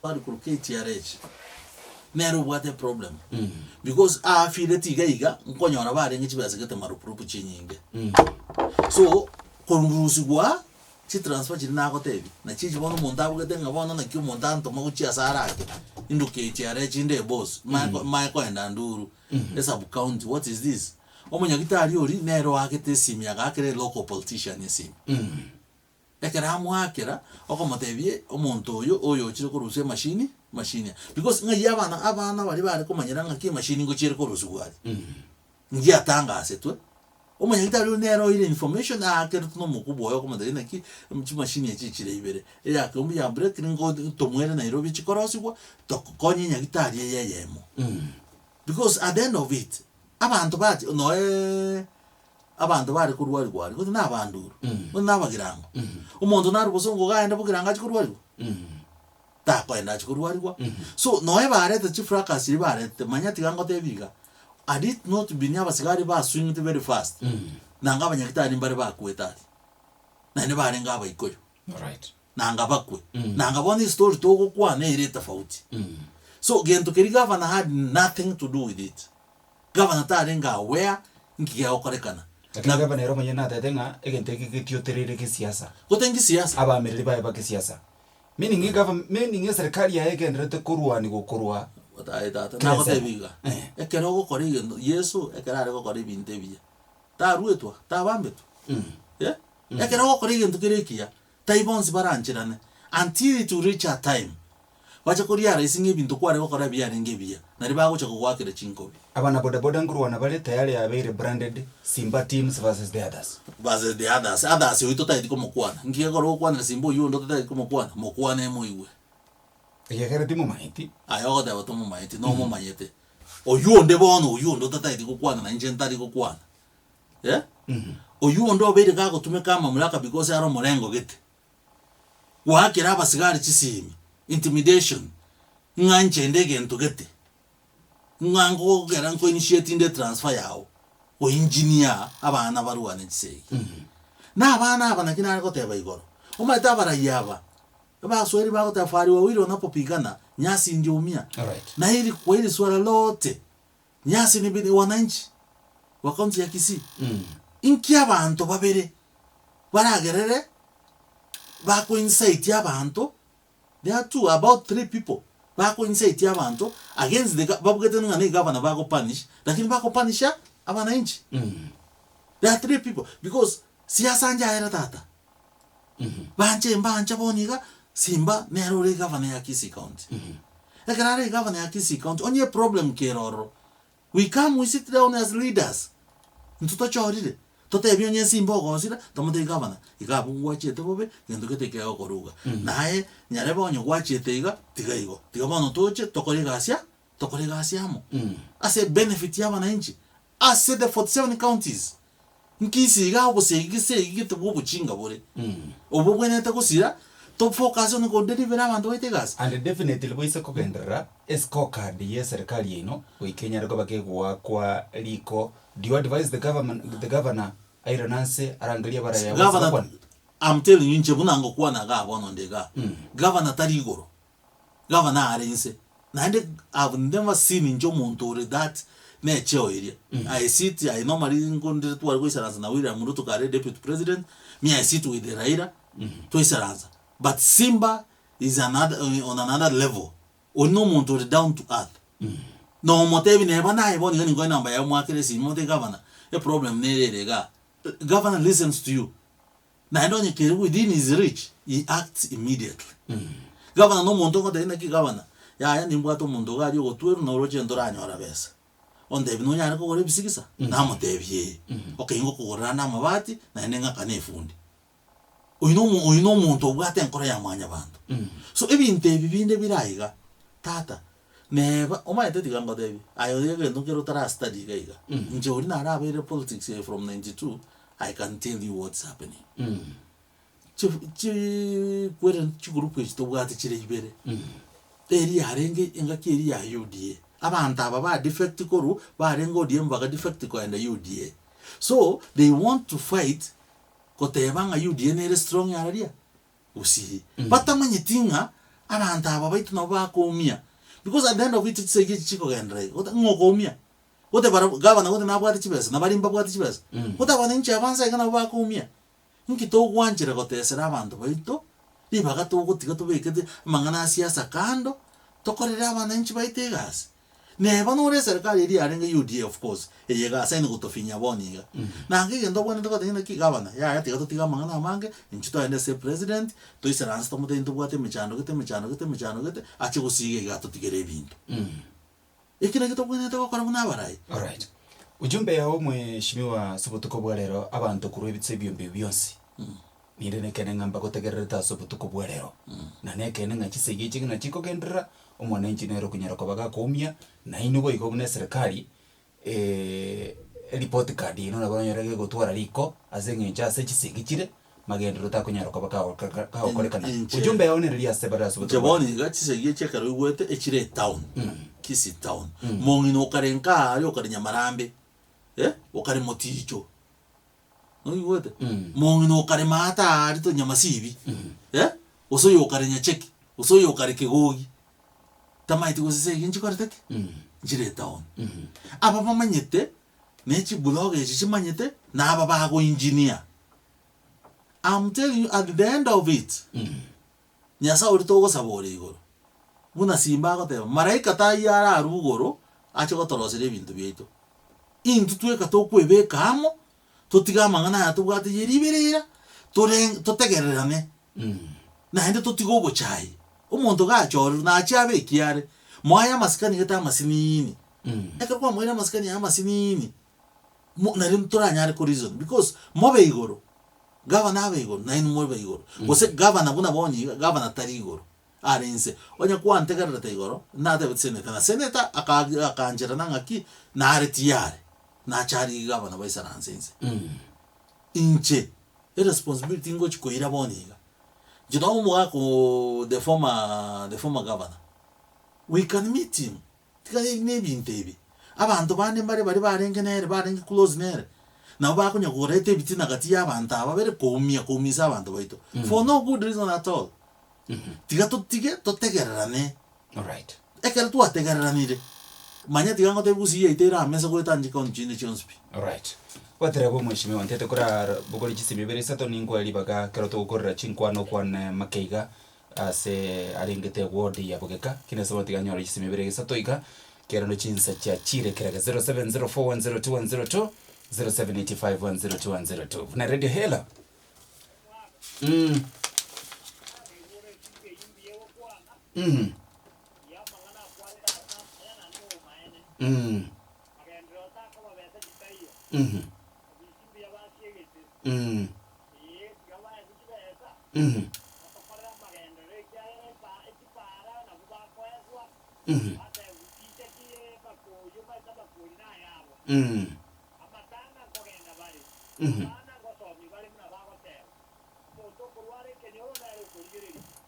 Bare korwa KTRH nere obwate eproblem because aafireti iga iga nkonyora barenge chibesa gete marupurupu chinyinge. So korusigwa chitransfer chiria nagotebia nachi echi bono omonto abugete ng'a bono naki omonto antoma gochia ase arake indu KTRH inde eboss manye ko manye koenda nduru esub county what is this? Omonyagitari oria nere oagete esimi agaakera elocal politician esimi. Ekero amoakera, okomotebia omonto oyo oyochire korusia emashini, mashini aya. Because ng'ai abana abana baria bare komanyera ng'aki emashini ngochiere korusigwa aria. Ngiatangasetwe, omonyagitari oria nere oire information aakeretwe na omokubwa oye okomotebia naki, chimashini echi chire ibere, eya keumbu ya break nigo ntomwere Nairobi chikorosigwa, tokonye enyagitari eye eyemo. Because at the end of it, abanto bache noeeee. Abanto bare korwarigwa aria, gose nabanduru, gose nabagirango. Omonto narwe bosongo iga aende bogirango achie korwarigwa? Takoenda achie korwarigwa. So, noe barete chifracas chiria baretete, manya tiga ngotebi iga, had it not been abasigari baswingete very fast, nanga abanyagitari mbare bakwete aria, naende barenge abaikoyo, Alright. nanga bakwe, nanga bono estory togokwana ere etofauti. So, gento keria gavana had nothing to do with it. Gavana tarenge aware nki gegokorekana. Lakini gavana ere omonyene natebete ng'a egento eke getiotereire gesiasa. Gote ngisiasa. Abamereri baye ba kesiasa. Meaning egava meaning eserikali yaye egendererete korwanigwa korwa Aye tata, kera ensemo. nagotebi iga, Eh. ekero ogokora egento, Yeso ekero are gokora ebinto ebiya. Taruetwa, tabambetwe? Eh? Ekero ogokora egento kere ekiya, tai bonsi barancherane, until it will reach a time, bache koriaraisia ng'a ebinto kware gokora biarenge ebiya, nario bagocha kogoakera chinkobi. Abana bodaboda nkorwana bare tayari yabeire branded Simba teams versus the others. Versus the others, others oyio totaeti komokwana, nki gekogera ogokwanera Simba oyio onde otataeti komokwana? Mokwane moigwe. Ekiagera timomaeti. Aye ogoteba tomomaeti, nomomanyete. Oyio onde bono, oyio onde otataeti gokwana na inche ntari gokwana, eh? Oyio onde obeire gagotumeka amamulaka because are omorengo gete. Goakera abasigari chisimi, intimidation, ng'a inche inde egento gete, ng'a nkogera nko initiate inde etransfer yago, go engineer abana barwane chisegi. Na abana aba naki nare goteba igoro, omanyete abarai aba, Abaswahili bagoteba fahari wawili wanapopigana, nyasi ndio humia. Alright. Na hili kwa hili swala lote nyasi ni bini wananchi wa kaunti ya Kisii. Inki abanto babere baragerere bako incite abanto there are two about three people bako incite abanto against the babugete ng'a ne governor bago punish lakini bako punisha abananchi. There are three people because siasa njaera tata. Banche mbanche bono iga, Simba nere ore egavana ya Kisii County. Ekero are egavana ya Kisii County, onye eproblem kere ororo, we come we sit down as leaders, intwe tochorire, totebie onye Simba ogosire, tomotebie gavana, iga abwo gwachiete bobe, gento gete kegokoruga. Naye nyarebe onye gwachiete iga, tiga igo, tiga bono toche tokore egasi aa, tokore egasi amo, ase ebenefit ya abananchi, ase the 47 counties. Nkisi iga obosegi gese egi gete bwa obochinga bore. Obwo bwenerete gosira, to focus on kodelivera abanto baito egasi. And definitely boise kogenderera escorecard ye serikali yaino goika enyare koba kegoakwa riko, do you advise the government, the governor airane anse arangerie abaraya bonsi Governor, bakwane? I'm telling you inche buna ngokwana igaa bono nde igaa, governor tari igoro, Gavana are inse, naende I've never seen inche omonto ore that ne echeo eria. I sit, I normally nkondire tware goisaransa na William Ruto kare deputy president, me I sit with Raila, twaisaransa. But Simba is another, on another level. Oria na omonto ore down to earth. Na omotebi neba naye bono iga ninkoe enamba yaye omoakere esimi omotebi gavana, eproblem nere ere igaa. Gavana listens to you. Naende onye kere within his reach, he acts immediately. Gavana na omonto ogotebia naki gavana, yaya nimbwate omonto iga aria ogotwerwa noroche ntoranyora besa. Ontebia nonyare kogora ebisigisa? Namotebia ee. Okay ngokogorera ande amabati, naende ng'akane efundi. Oyio na omo oyio na omonto obwate enkoro ya mwanyabanto. So ebinto ebi binde bire aiga, tata, neba omanyete tiga ngotebie, aye ore egento nkere otara study iga iga, inche oria narabeire politics eye from 92, I can tell you what's happening. Chi chikwere chigroup echi tobwate chire ibere, eri yarenge engaki eria ya UDA, abanto aba ba defect korwa barenge ODM baga defect kogenda UDA. So, they want to fight koteba ng'a UDA nere strong araria gusii. Batamanyeti ng'a abanto aba baito nabo bakoumia, because at the end of it chisegi echi chikogenderera iga, ota ng'o okoumia? Gote barabwo gavana gote nabwate chibesa, na baria mbabwate chibesa. Gote abananchi aba nse iga nabo bakoumia. Inki togwanchera gotesera abanto baito, ribaga togotiga tobekete amang'ana a siasa kando, tokorere abananchi baito egasi. Neba nore eserekari eria yarenge UDA of course, eye egasaini gotofinyia bono iga. Nange egento obwenerete goteba naki gavana, yaya tiga totige amang'ana amange, intwe togende ase epresident, toisaranse tomotebie ntobwate emechando gete emechando gete emechando gete, ache gosiga iga atotigere ebinto. Eki nakio tobwenerete gokora buna abarai. Alright. Ujumbe yao mweshimiwa ase obotuko bwa rero abanto korwa ebitse ebiombe ebi bionsi ninde nekeene ng'a mbagotegererete ase obotuko bwa rero na nekeene ng'a chisegi echi ng'a chikogenderera omwananchi nere okonyara koba gakoumia nainwe boigo buna eserekari eripoti card yaino nabo oranyore gegotwara riko ase eng'encho ase chisegi chire magenderero takonyara koba kagokorekana. Inche- Ujumbe yao nere ria ase bare ase Inche obotuko bwa bono iga chisegi echi ekero oigwete echire etown, Kisii town, mong'ina okare nkaa aria okare Nyamarambe, eh, okare Moticho, noigwete? Mong'ina okare maate aaria to Nyamasibi, eh, gose oyo okare Nyacheki, gose oyo okare Kegogi, tamaeti gose segi nchikorete ki? Nchire etown. Aba bamanyete, ne chiblog echi chimanyete, na aba bago engineer. I'm telling you at the end of it, Nyasae oria togosaba ore igoro, buna Simba agoteba, malaika taiyo ararwe igoro ache gotoroseria ebinto biaito. Intwe tweka tokwebeka amo, Totige amang'ana aya tobwate ye riberera, tore totegererane, naende totige obochai. Omonto gachorirwe nachie abe ekiare, moaye amasikani gete amasinini. Ekero kwamoeire amasikani aya amasinini, mo nario toranyare ko reason because mobe igoro, gavana abe igoro, nainwe mobe igoro. Gose gavana buna bono iga, gavana tari igoro, are inse. Onye kwantegererete igoro, natebeti senator, na senator aka akancherana ng'aki, nare tiyare. Nache arigie gavana baisaranse inse. Inche, eresponsibility ngochi koira bono iga, inche nonya omogaka oo the former the former governor, we can meet him, tiga na ebinto ebi, abanto bande mbare baria barenge nere barenge close nere, nabo bakonya koreta ebitina gati ya abanto aba babere koumia koumisa abanto baito, for no good reason at all. Tiga totige totegererane. Alright. Ekero twategereranire, manya tiga ngotebi gusii yaito ere amesa goetania chikaunti chinde chionsi pi. Alright. Gwatereba omweshimiwa ntete kora bogori chisimi ibere isato ninkoe ribaga kero togokorera chinkwana okwane make iga ase arengete eward ya bogeka kina ase bono tiga nyore chisimi ibere isato iga kero ne chinsa chiachire kerage 0704102102 0785102102 buna radio hela Mm. Mm. Mm. Mhm. Mm. Mhm. Mhm. Mm. Mhm.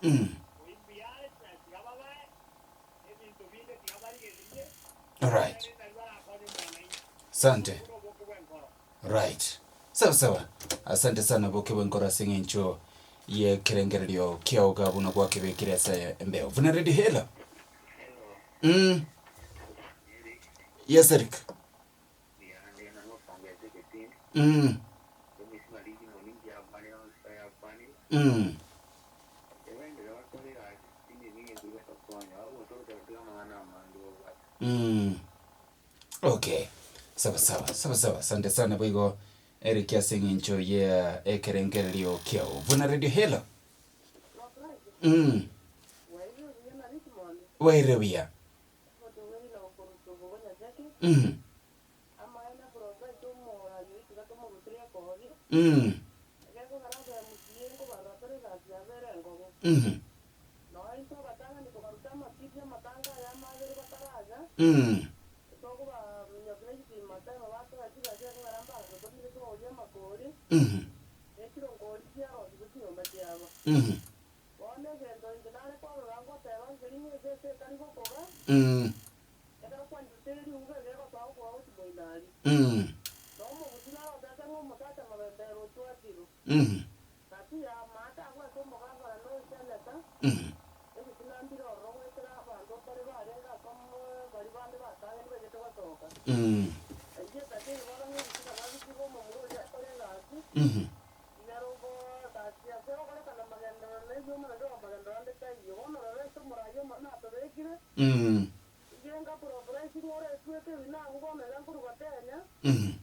Mm. Alright. Asante. Right. Sawa sawa. Asante sana boke bwenkoro ase eng'encho y'ekerengererio kiao iga buna gwakebekire ase embeo. Buna Radio Hela. Mm. Yes Eric. Mm. Mm. Mm. Okay. Sawa sawa, sawa sawa. Asante sana boigo Eric ase eng'encho ya ekerengererio kiao. Buna Radio Hela. Mm. Waire buya. Mm. Mm. Mhm. Mm. Mhm. Mhm. Mm. Mm. Mhm. Mhm. Mm. Mhm. Mm. Mhm.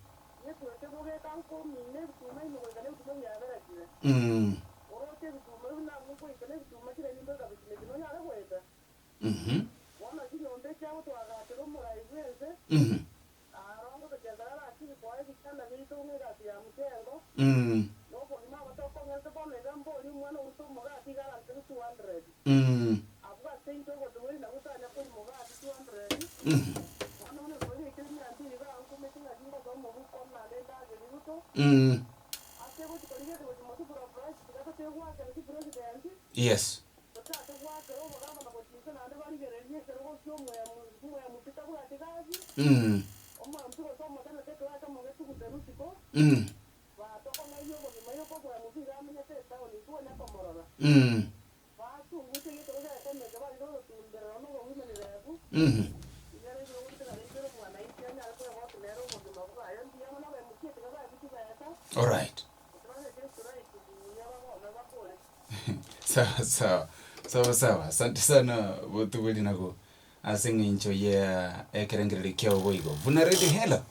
Mm. Mhm. Mhm. Mm. Mm. Mhm. Mm. Yes. Mm. Mm. Mm. Mhm. Alright. Sawa sawa, sawa sawa, asante sana botubori nabo ase eng'encho ya ekerengererio kiao boigo. Buna Radio Hello.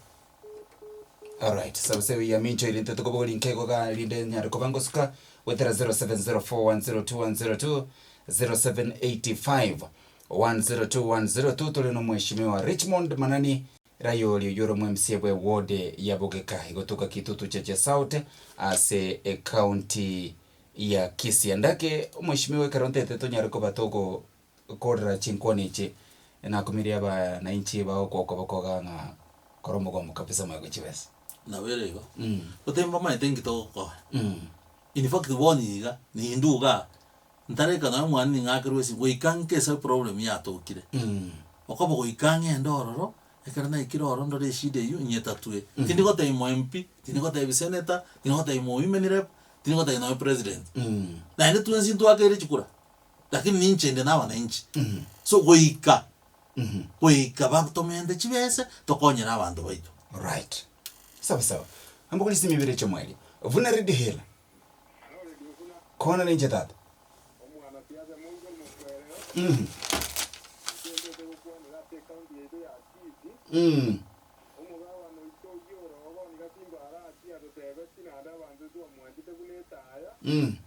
Alright, sawa sawa yamincho irinte tukobogori nkego ga rinde nyare koba ngosuka wetera 0704102102 0785 102102 tore no mheshimiwa Richmond Manani Rayori oyore omo MCA bwe ward ya Bogeka igotoka Kitutu Chache South ase ecounty ya Kisii. Andake omheshimiwa ekero ntete tonyare koba togo korera chinkwana echi nakumirie abanainchi bagokwa okoboko iga ng'a kora omogomo kabisa moegwe chibesa. Nabo ere igo. Goteba mbamaete nki togokora. In fact bono iga, nindwe igaa, ntareka nonya omwana ning'akerwe esimi, goika nkese eproblem yatokire. Okoba goika ng'ende ororo, ekero naikire ororo ndore eshida eywo, nyetatue. Tindi gotebia mo MP, tindi gotebia senator, tindi gotebia mo women rep, tindi gotebia nonya president. Naende twensi ntwakeire chikura. Lakini ninche inde na abananchi. So goika, goika batomente chibese tokonyere abanto baito. Right. Sawa sawa. Ambogorie esimi ibere chi'omoerio. Buna Red Hill. Kona ninche tata. Lakini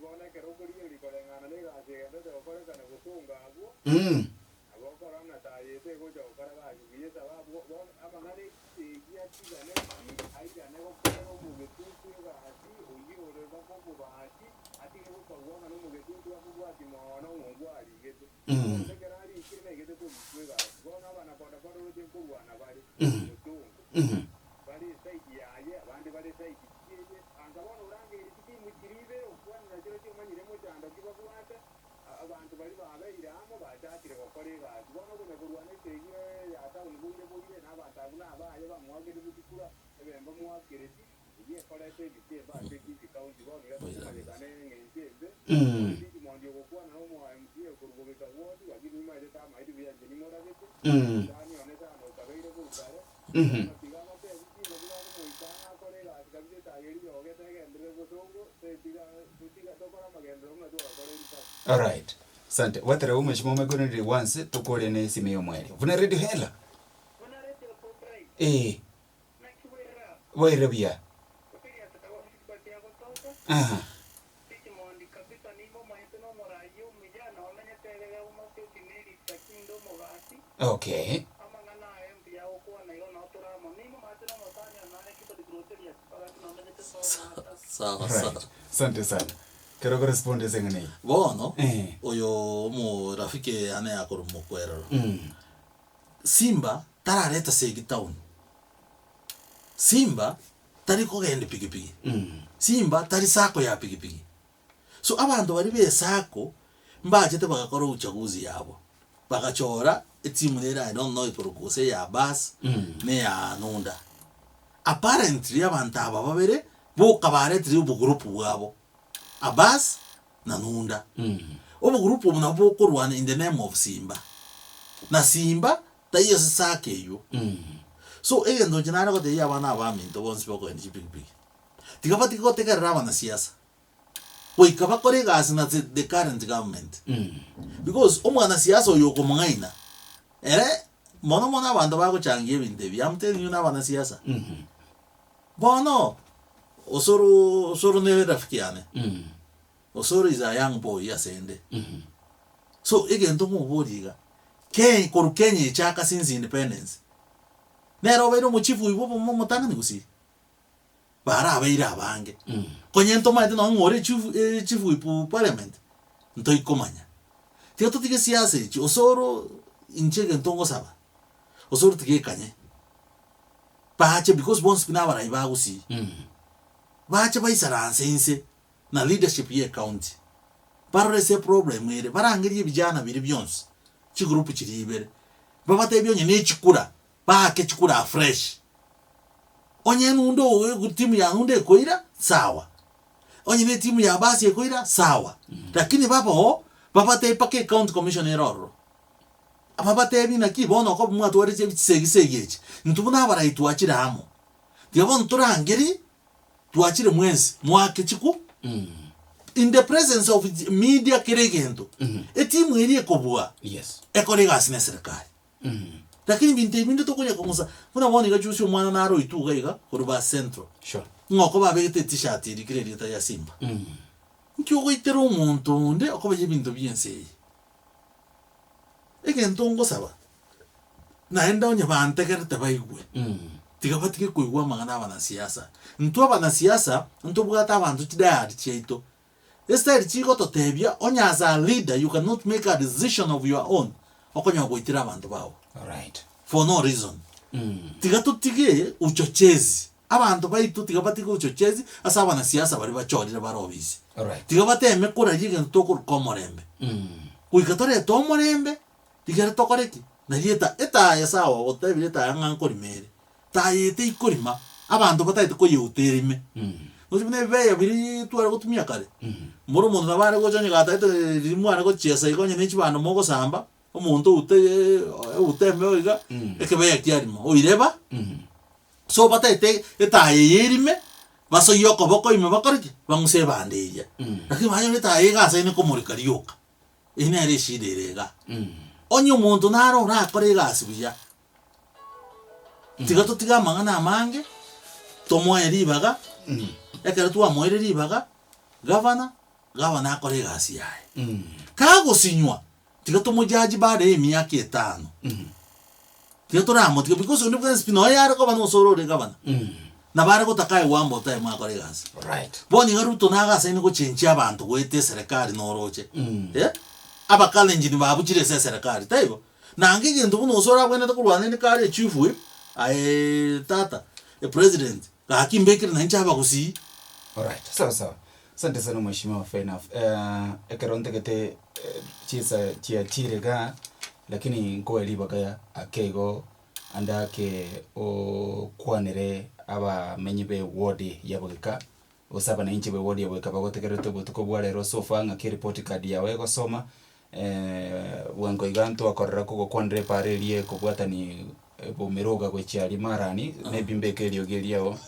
bono ekero okorigereria koreng'ana negasi egenderete gokorekana gosonga abwo, nabo okorora ng'a tayete egocha gokora gasi buya esababu bono amang'ana egia atigane pi airane gokorera omogetuntu egasi oyio ore mpaka omobasi atige gokagwa ng'a nomogetuntu akobwati mono ng'a ongwe arigete. Bono ekero arikire naigete korikwa egasi. Bono abana boda boda oroche nkorwana bare bosongo. Bare esaidi yaye abande bare esaidi chieye. Anga bono orangerie chitimu chiria ibere okwane nachio nachio omanyire mochando ki babwate. Abanto baria babeire amo bachakire gokora egasi. Bono okonya korwana esegi ya taoni boire boire, na abanto abwo nabaye bamoakerete chikura, ebemba moakereti, eyio ekoreta ebichembe ase Kisii County. Bono iga tokomanyekana eng'encho embe. Richmond ogokwana na omo MCA korwa Bogeka Ward, lakini nimaete tamaeti buya inche nimoragete. Mosani one sana okabeire korwa kare. Bono tiga abatebi chingaki bakomoika ang'e akore egasi kabisa etaya eria yogete egenderere bosongo, tetiga totiga tokore amagenderero buna twagakoreire mpaka. Alright. Asante. Bwatera omweshimiwa omwekoneri once tokore ne esime ya omoerio. Buna Radio Hela. Buna Radio Bobright. Eh. Naki bwairire ase? Bwairire buya. Oteriasete gose chiagotoka. Aha. Richmond kabisa nigo omaete nomoraia omuya na omenyete egega omoseti ne risaki inde omogati. Okay. Amang'ana aye mbuya agokwana igo nao tore amo. Nigo omanyete nomosani one nare Kibodi Groceries bagati nomenyete Somata. Sawa sawa. Right. Asante sana. Kero korespond ase eng'ana eye. Bono, Eh. oyo omorafiki yane yakorwa mokwerero. Simba tarareta segi town. Simba tari kogenda pikipiki, Simba tari sacco ya pikipiki. So abanto baria ba esacco mbachete bagakora uchaguzi yabo, bagachora etimu nere I don't know ekorokwa gose eya bus na eya nunda. Apparently abanto aba babere boka baretire obogroup bwabo, Abbas na Nunda. Obogroup obo nabwo bokorwana in the name of Simba, na Simba Taiyo ase saka eywo. So egento inche nare gotebia abana abaminto bonsi bakoenda chipikipiki, tiga batige gotegerera abanasiasa, goika bakore egasi na the the current government. Because omwanasiasa oyo okomong'aina, ere mono mono abanto bagochangia ebinto ebi, am telling you na abanasiasa. Bono, osoro osoro ne erafiki yane, Osoro is a young boy ase ende. So egento nkoboria iga, Ke korwa Kenya echaka since independence, nere obeire omochifu oibwe obomo omotang'ani gusii? Barabeire abange. Konye ntomaete nonye ng'a ore chief chief whip parliament, ntoikomanya. Tiga totige siasa echi, Osoro inche egento ngosaba, Osoro tiga ekanye, bache because bonsi pi nabarai ba gusii, bache baisaranse inse. na leadership ye ecounty barore ase eproblem ere barangerie ebijana biria bionsi chigroup chiria ibere babatebie onye ne chikura baake chikura afresh onye nunde ogo etimu ya nunde ekoira sawa onye ne etimu ya basi ekoira sawa lakini babe oo babatebie mpaka ecounty commission ere ororo babatebie naki bono okoba mwatwarire chisegi segi echi intwe buna abarai twachire amo tiga bono torangerie Twachire mwensi moake chiku in the presence of media kera egento etimu eria ekobua Yes. ekore egasi na eserekari. Lakini ebinto ebi binde tokonya kong'usa, buna bono iga juzi omwana nare oitwe iga iga korwa ba Central, Sure. ng'a okoba abegete etishati erikire erieta ria Simba. Nki ogoitera omonto onde okoba ebinto bi'ense eye? Egento ngosaba, naende onye bantegerete baigwe, tiga batige koigwa amang'ana 'abanasiasa. Intwe abanasiasa, ntobwate abanto chidayari chiaito, Estyle chigototebia onye as a leader you cannot make a decision of your own okonyora goitera abanto bao Alright. for no reason. Tiga totige uchochezi, abanto baito tiga batige uchochezi ase abanasiasa baria bachorire bare obisi. Alright. Tiga bateme koraria egento tokoruka omorembe. Goika torete omorembe, rigere tokore ki? Nari eta etaya sawa otebire etaya ng'a nkorima ere. Tayete ikorima, abanto batagete koyeuta erime. Roche buna ebibeya biria tware gotumia kare, mboro omonto nabo are gocha onye gatagete riria mware gochiesa iga onye ne chibando mogosamba, omonto oute oute embeo iga, ekebeya kiarima, oireba, so batagete etaya eye erime, basoyie okoboko ime bakore ki? Bang'use ebando eria. Lakini banyora etaya iga asaine komoreka rioka, eyio nere eshida ere igaa. Onye omonto nare orakore egasi buya. Tiga totige amang'ana amange, tomoe ribaga, ekero twamoeire ribaga, gavana, gavana akore egasi yaye. Kagosinywa, tiga tomojaji baada ya emiaka etano, tiga toramotiga because onde bwensi pi nonya yare koba nosoro ore gavana, nabo are gotaka aye one more time akore egasi. Right. Bono iga Ruto nagasaine gochenchia abanto goeta eserekari noroche, eh, abakalenjin babuchire ase eserekari, taibo? Naende egento buna ose orabwenerete korwana naende kare echief whip, aye tata, epresident, gaki mbekere na inche abagusii. Alright, sawa sawa. Asante sana mheshimiwa, fair enough. Eh, ekero ntagete eh, chinsa chiachire igaa, lakini nkoe ribaga ake igo ande ake okwanere abamenyi be ward ya Bogeka, Gose abananchi b'ewodi ya goika bagotegererete obotuko bwa rero so far ng'aki eripoti card yao egosoma, bwango iga ntwakorera kogokwanera epaara eria ekobwatani bomiroga gochia aria marani, maybe mbeke eriogi eriao.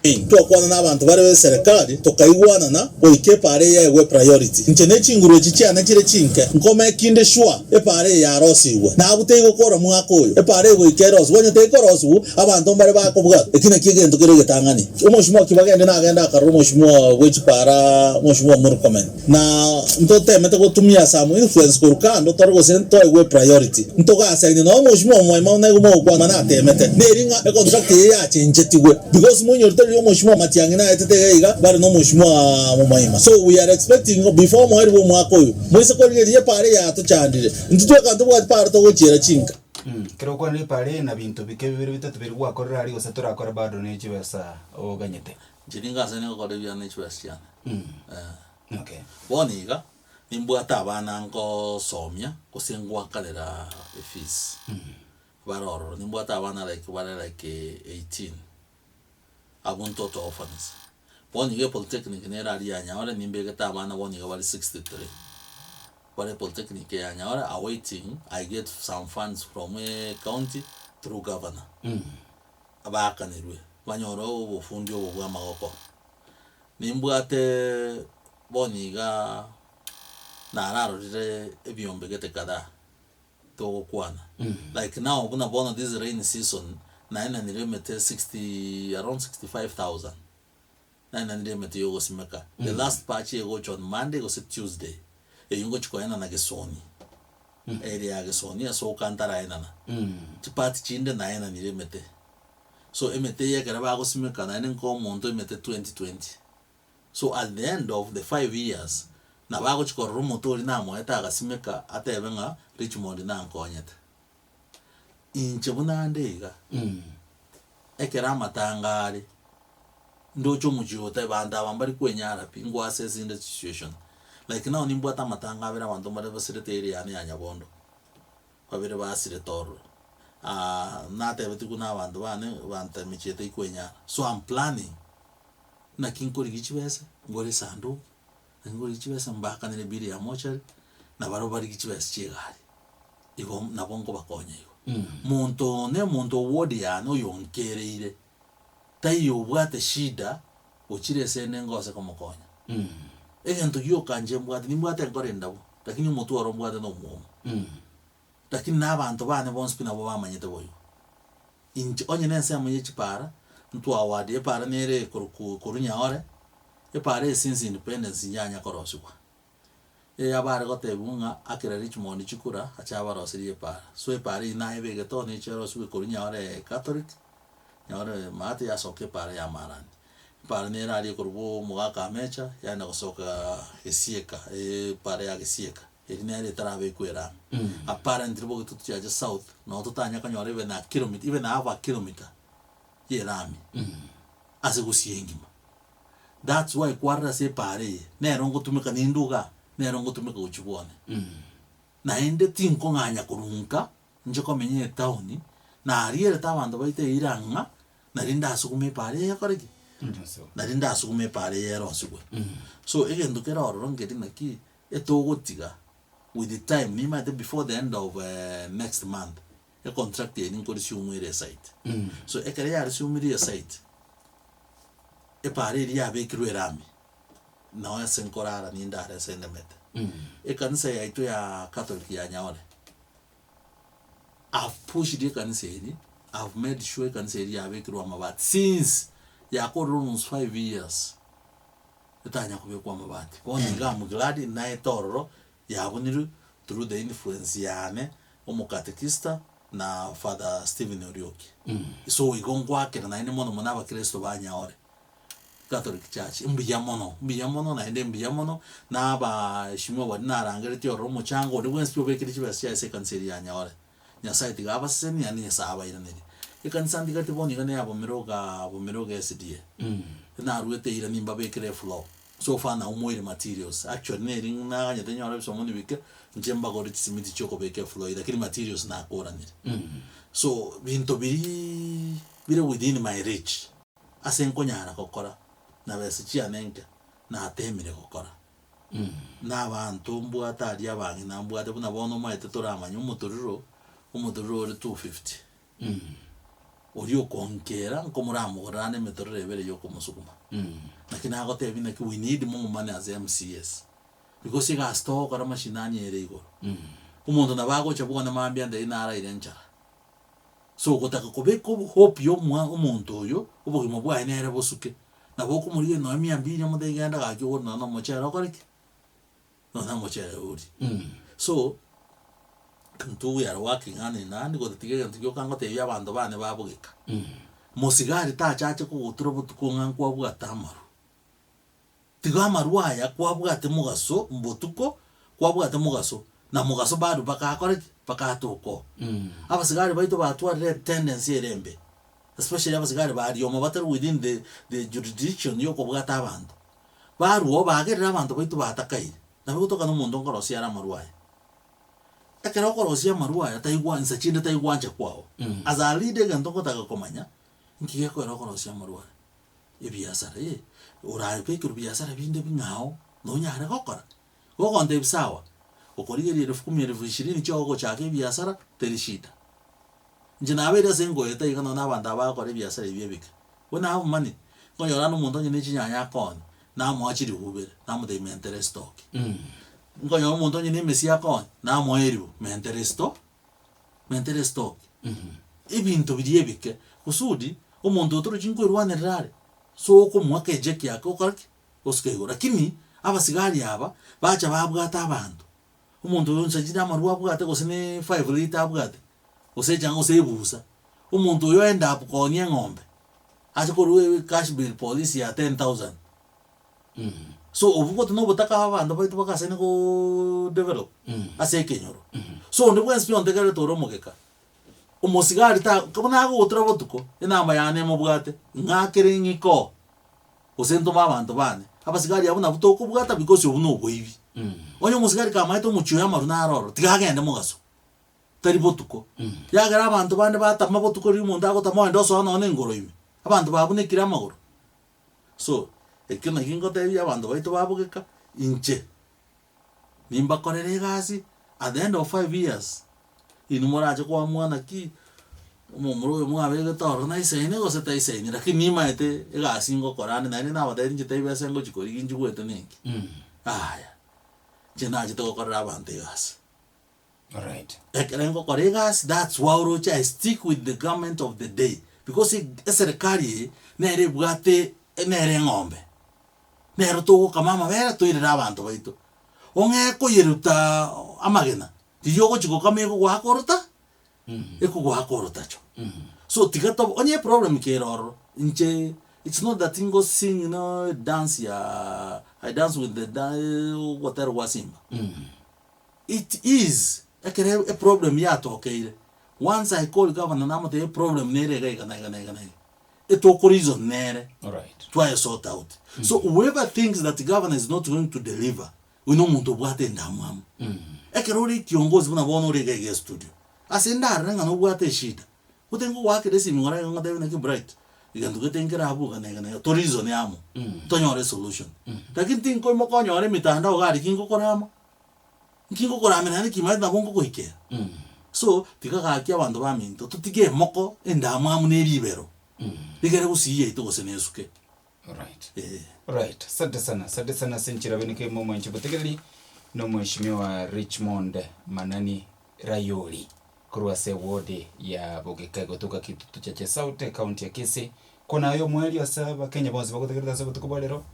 Twakwana n'abanto bare b'eserekari, tokaigwanana goika epaara eye yaegwe priority. Inche ne chinguru echi chiane chire chinke, nkomekinde sure epaara eye yarosigwe. Nabwo teigokora mwaka oyo, epaara eye goika erosigwe. Onye teikorosigwa, abanto mbare bakobwatwa. Eki nakio egento kere egetang'ani. Omoshimwa Kibagende nagende akarora omoshimwa bwe chipara omoshimwa Murkomen na ntotemete gotumia some influence korwa kando tore gose ntoegwe priority ntogasaine nonya omoshimwa Momoima naigo mogokwana natemete neri ng'a econtract eye yachenchetigwe because monyorete riria omoshimwa Matiang'i naetete iga iga bare nomoshimwa Momoima so we are expecting before omoerio bwa omwaka oyo moise korigereria epara eye yatochandire intwe tweka ntobwati para togochiera chinka. Ekero okwanire pare na binto bike bibere bitato biria gwakorire aria gose torakore bado ne chibesa oganyete. Inche nigo ase nigokora ebiane ne chibesa chiane. Eh. Okay. Bono iga, nimbwate abana ngosomia, gose ngwakanera efees, bare ororo, nimbwate abana like bare like 18, abwo ntoto orphans. Bono iga epolytechnic nere aria ya Nyaore nimbegete abana bono iga bare 63, bare polytechnic ya Nyaore awaiting I get some funds from ecounty through governor, baakanirwe banyore obofundi obo bwa amagoko. Nimbwate bono iga nararorire ebiombe gete kadhaa togokwana like now buna bono this rainy season naenanire emete 60 around 65,000 naenanire emete yogosimeka the last batch egocha on Monday gose Tuesday eywo ngochi koenana Gesoni area ya Gesoni ase oka ntaraenana chipart chinde naenanire emete so emete eye ekero bagosimeka naende nkoa omonto emete 20 20 So at the end of the five years, nabo agochia korora omote oria namoete agasimeka atebe ng'a Richmond nankonyete. Inche buna ande iga, ekero amatanga are, ndoche omochie oyo otabe banto aba mbari kwenyara pi, ngwa assess inde situation. Like now nimbwate amatanga abere abanto mbare basirete area yane ya Nyabondo, babere basirete ororo. Natebetigwe na abanto bane, banto emechie eye tekwenyara. So am planning. Naki nkorigia chibesa, ngore esanduku, naki nkorigia chibesa mbakanere ebill ya mochari, na barabwo barigie chibesa chia egari. Igo nabo nkobakonya igo. Monto one, omonto o ward yane oyonkereire, taiyo obwate shida, ochire ase ende ngose komokonya. Egento gioka inche mbwate, nimbwate enkoro endabu, lakini omotwe oro mbwate na omwomo. Lakini na abanto bane bonsi pi nabo bamanyete boigo. Inche onye na ensemo ye chipara, ntwawadie epara nere ekorokwa korwa Nyaore, epara eye since independence yanya korosigwa. Eya bare gotebiwa ng'a akera Richmond chikura ache abaroserie epara. So epara eyio nayebegete oo neche erosiwe korwa Nyaore Catholic, Nyaore maate yasoka epara ya Marani. Epara nere aria ekorwa bwa omogaka Amecha, yaenda gosoka Gesieka, epara ya Gesieka. Eri nere etarabekwa erami. Apparently bogetutu chiacha south, noo totanya konyora even a kilometer, even half a kilometer ya erami ase gusii engima. That's why kwarora ase epaara eye, nero ngotumeka ninde igaa, nero ngotumeka gochia bwane. Naende tinkong'anya korwa nka, inche komenya etown, narierete abanto baito eira ng'a, nari ndasugume epaara eye ekore ki? Nari ndasugume epaara eye erosigwe. So egento kere ororo nkeri naki, etogotiga with the time, nimanyete before the end of next month, econtract eye ninkorisiumwa ere esite. So ekero yarisiumirie esite, epaara eria yabekirwe erami, nao ase nkorara nindare ase ndemete. Ekanisa yaito ya Catholic ya Nyaore, I've pushed ekanisa eria, I've made sure ekanisa eria yabekirwe amabati since yakorire almost 5 years, etanya kobekwa amabati. Bono iga am glad naete ororo yabunirwe through the influence yane, omokatekista na Father Stephen Orioki. So igo ngoakera naende mono mono abakristo ba Nyaore Catholic Church, mbuya mono, mbuya mono naende mbuya mono, na abaheshimiwa baria narangeretie ororo omochango onde bwensi pi obekire chibesa chiaye ase ekanisa eria ya Nyaore. Nyasaye tiga abasesenie naende Nyasaye abairanerie. Ekanisa ntigati bono iga neya Bomiroga Bomiroga SDA. Naruete eira nimbabekere efloor. So far naumoire materials, actually neri naganyete nyore ebisomoni bike, inche mbagore chisimiti chiokobeka efloor eywo lakini materials nakoranire. So binto biriiii bire within my reach, ase nkonyara gokora, na besa chiane nke, natemire gokora. Na abanto mbwate aria abang'ina mbwate buna bono omanyete toramanye omotoriro, omotoriro ore 250. Oria okonkera nkomoramogorera ande emetorero ebere ya okomosuguma. Naki nagotebia naki we need more money as MCAs, because egasi togokora mashinani ere igoro. Omonto nabo agocha bwane mambia nderi naraire enchara. So ogotaka kobeka obo hope ya omwa omonto oyo, obogima bwaye nere bosuke, nabo okomorigereria nonya mia mbiri omotebi genda gaki ogore nonya na omochere okore ki? Nonya na omochere orie. So, intwe we are working hand in hand gotatiga egento gioka ngotebia abanto bane babogeka, mosigari tachache kogotura botuko ng'a nkwabwate amaru. Tiga amarwa aya kwabwate mogaso mbotuko, kwabwate mogaso, na mogaso bado bakakora ki? Bakatoka oo. Abasigari baito batwarire etendency ere embe, especially abasigari ba rioma batari within the the jurisdiction ya okobwata abanto. Barwa oo bagerire abanto baito batakaire, nabo egotoka na omonto nkorosia are amarwa aya. Ekero okorosia amarwa aya taigwa nsa chinde taigwancha kwao. As a leader egento ngotaka komanya, nki gekogera okorosia amarwa aya? Ebiasara eh, orabekerwe biasara binde bing'ao, nonyare gokora? Gogontebia sawa, okorigereria elfu kumi elfu ishirini chia ogochaka ebiasara, teri shida. Inche nabeire ase ngoeta iga nonya na abanto aba bagokora ebiasara ebi ebike, when I have money, nkonyora naende omonto onye ne chinyanya akoonia, namoa chilifu ibere, namotebia mentere estock. Nkonyora omonto onye na emesie akoonia, namoa elifu, mentere esto mentere estock. Ebinto biria ebike, kusudi, omonto otorochi nkoirwanerera are, so okomoa ekejeki ake okore ki? Osuke igoro. Lakini abasigari aba, bacha babwata abanto, omonto oyo nsa chire amarwa abwate gose ne five litre abwate, gose echang'a gose ebusa, omonto oyo end up koonia eng'ombe, ache korwa cash bail polisi ya 10,000. So obwo gose na obotaka abanto baito bagasaine koooo develop ase ekenyoro. So onde bwensi pi ontegererete ore omogeka, omosigari ta buna agogotura botuko, enamba yane emobwate, ng'akere ng'ike oo, gose ntome abanto bane, abasigari abwo nabwo tokobwata because obwo na oboibi. Onye omosigari kamaete omochie oyo amaru naro ororo, tiga agende mogaso, tari botuko. Yagera abanto bande batama botuko riria omonto agotama ogende osoa nonye na engoro ime, abanto babunekire amagoro. So, ekio naki ngotebia abanto baito babogeka, inche, nimbakorere egasi at the end of 5 years, inwe morache koamua naki, omomura oyo mwabegete ororo naisaine gose taisaini, lakini nimaete egasi ngokora ande naende nabatebirie inche tari besa ngochi korigia inchigwete nenki, yaya, inche nachete gokorera abanto egasi. Alright. Ekere ngokora egasi that's why oroche I stick with the government of the day because eserekari eye nere ebwate nere eng'ombe, nero togokama amabere toirere abanto baito. Ong'e koyeruta amagena, riria ogochi gokama egogoaka orota, ekogoaka orotacho. So tiga tobe onye eproblem kere ororo, inche it's not that ngo sing no dance ya I dance with the da ogotera gwa Simba. It is ekere eproblem yatokeire, once I call governor namotebia eproblem nere iga iga na iga na iga na iga, etoko reason nere, Alright. twaye sort out. So whoever thinks that governor is not going to deliver, oyio na omonto obwate endamwamu. Ekero ore kiongozi buna bono ore iga iga estudio, ase ndarore ng'a nobwate eshida, Gote ngogoakera esimi ng'ora iga ngotebie naki Bright, egento gete nkere abwo iga na iga na iga, to reason amo, tonyore esolution. Lakini tinkoimoka onyore emitandao iga aria ki ngokora amo, nki ngokoramera naende kimanyete nabo ngogoikera. So, tiga gaki abanto baminto, totige emoko, endamwamu na eribero, rigere gusii yaito gose na esuke. Alright. Eh. Alright. Asante sana. Asante sana ase enchera beneke momwanchi botegereri na omweshimiwa Richmond Manani Rayori korwa ase eward ya Bogeka egotoka Kitutu Chache South ecounty ya Kisii. Kona aye omoerio ase abakenya bonsi bagotegerete ase obotuko bwa rero.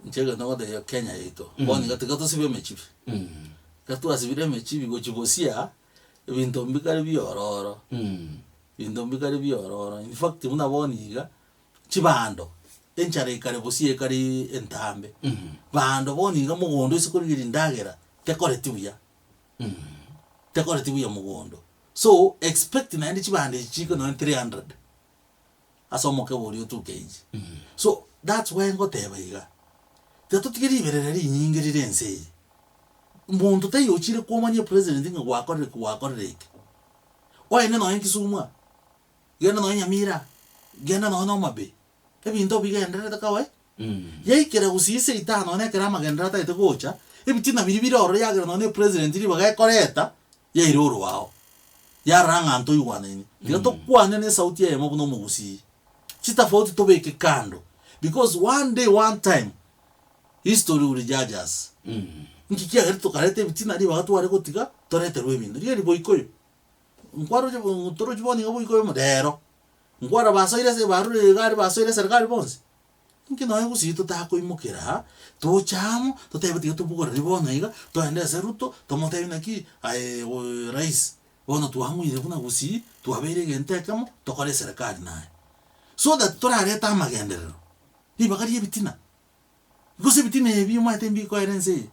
Inche egento ngotebia Kenya yaito, bono iga tiga tosibe emechibi, ekero twasibire emechibi gochia bosia, ebinto mbikare biororo, ebinto mbikare biororo, in fact buna bono iga, chibando, enchara ekare bosia ekare entambe, bando bono iga mogondo ase korigereria endagera, tekoreti buya. Tekoreti buya mogondo. So, expect naende chibando echi chiko nonye 300, ase omokebe oria o 2 kg. So, that's why ngoteba iga, tiga totige riberera rinyinge rire ense eye. Monto taiyo ochire komanya epresident ng'a gwakorire ki gwakorire eke. Oende nonye Kisumu aa, genda nonye Nyamira aa, genda nonye Homa Bay, ebinto bigendererete kawaida. Yaikera gusii seita nonya ekero amagenderero atagete gocha, ebitina biria bire ororo yagera nonya epresident ribaga ekoreta, yaira orwao. Yarora ng'a ntoigwanaini. Tiga tokwane na esauti eyemo buna omogusii. Chitofauti tobeke kando, because one day one time, history will judge us. Nki kiagerete tokareta ebitina ribaga tware gotiga, toreterwe ebinto. Rigereria boikoyo, nkwaroche torochi bono iga boikoyo rero, nkwara basoire ase barure iga aria basoire eserikari bonsi. Inki nonya gusii totakoimokera aa, toche amo, totebe tiga tobogoreri bono iga, toende ase Ruto, tomotebi naki aye rais, bono twang'uire buna gusii, twabeire egento ekemo, tokore eserekari naye. So that torarete amagenderero, ribaga ria ebitina, gose ebitina ebi omanyete mbikoera ense eye,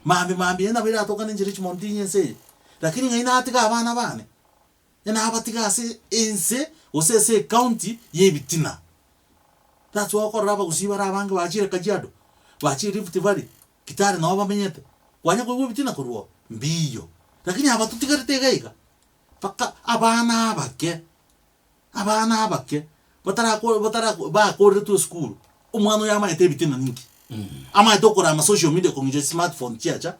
mambia mambia eye nabo eratokane enchera echimontinyi ense eye, lakini ng'ai natiga abana bane, Nabatiga ase ense gose ase ecounty y'ebitina. That's why okorora abagusii bare abange bachire Kajiado, bachire Rift Valley, Kitale noo bamenyete. Kwanya koigwa ebitina korwa oo? Mbiyo. Lakini aba totigarete iga iga, mpaka abana abake, abana abake, batarako batarako bakoreretwe esukuru, omwana oyo amaete ebitina ninki? Amaete okorama social media kong'icha chismartphone chiacha.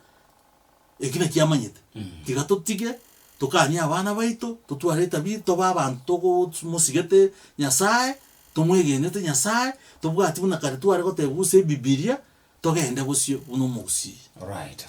Eki nakio amanyete. Tiga totige, tokanie abana baito, totware etabia, tobe abanto togomosigete Nyasaye, tomwegenete Nyasaye, tobwati buna kare tware goteba gose ebibiria, togende bosio buna omogusii. Alright.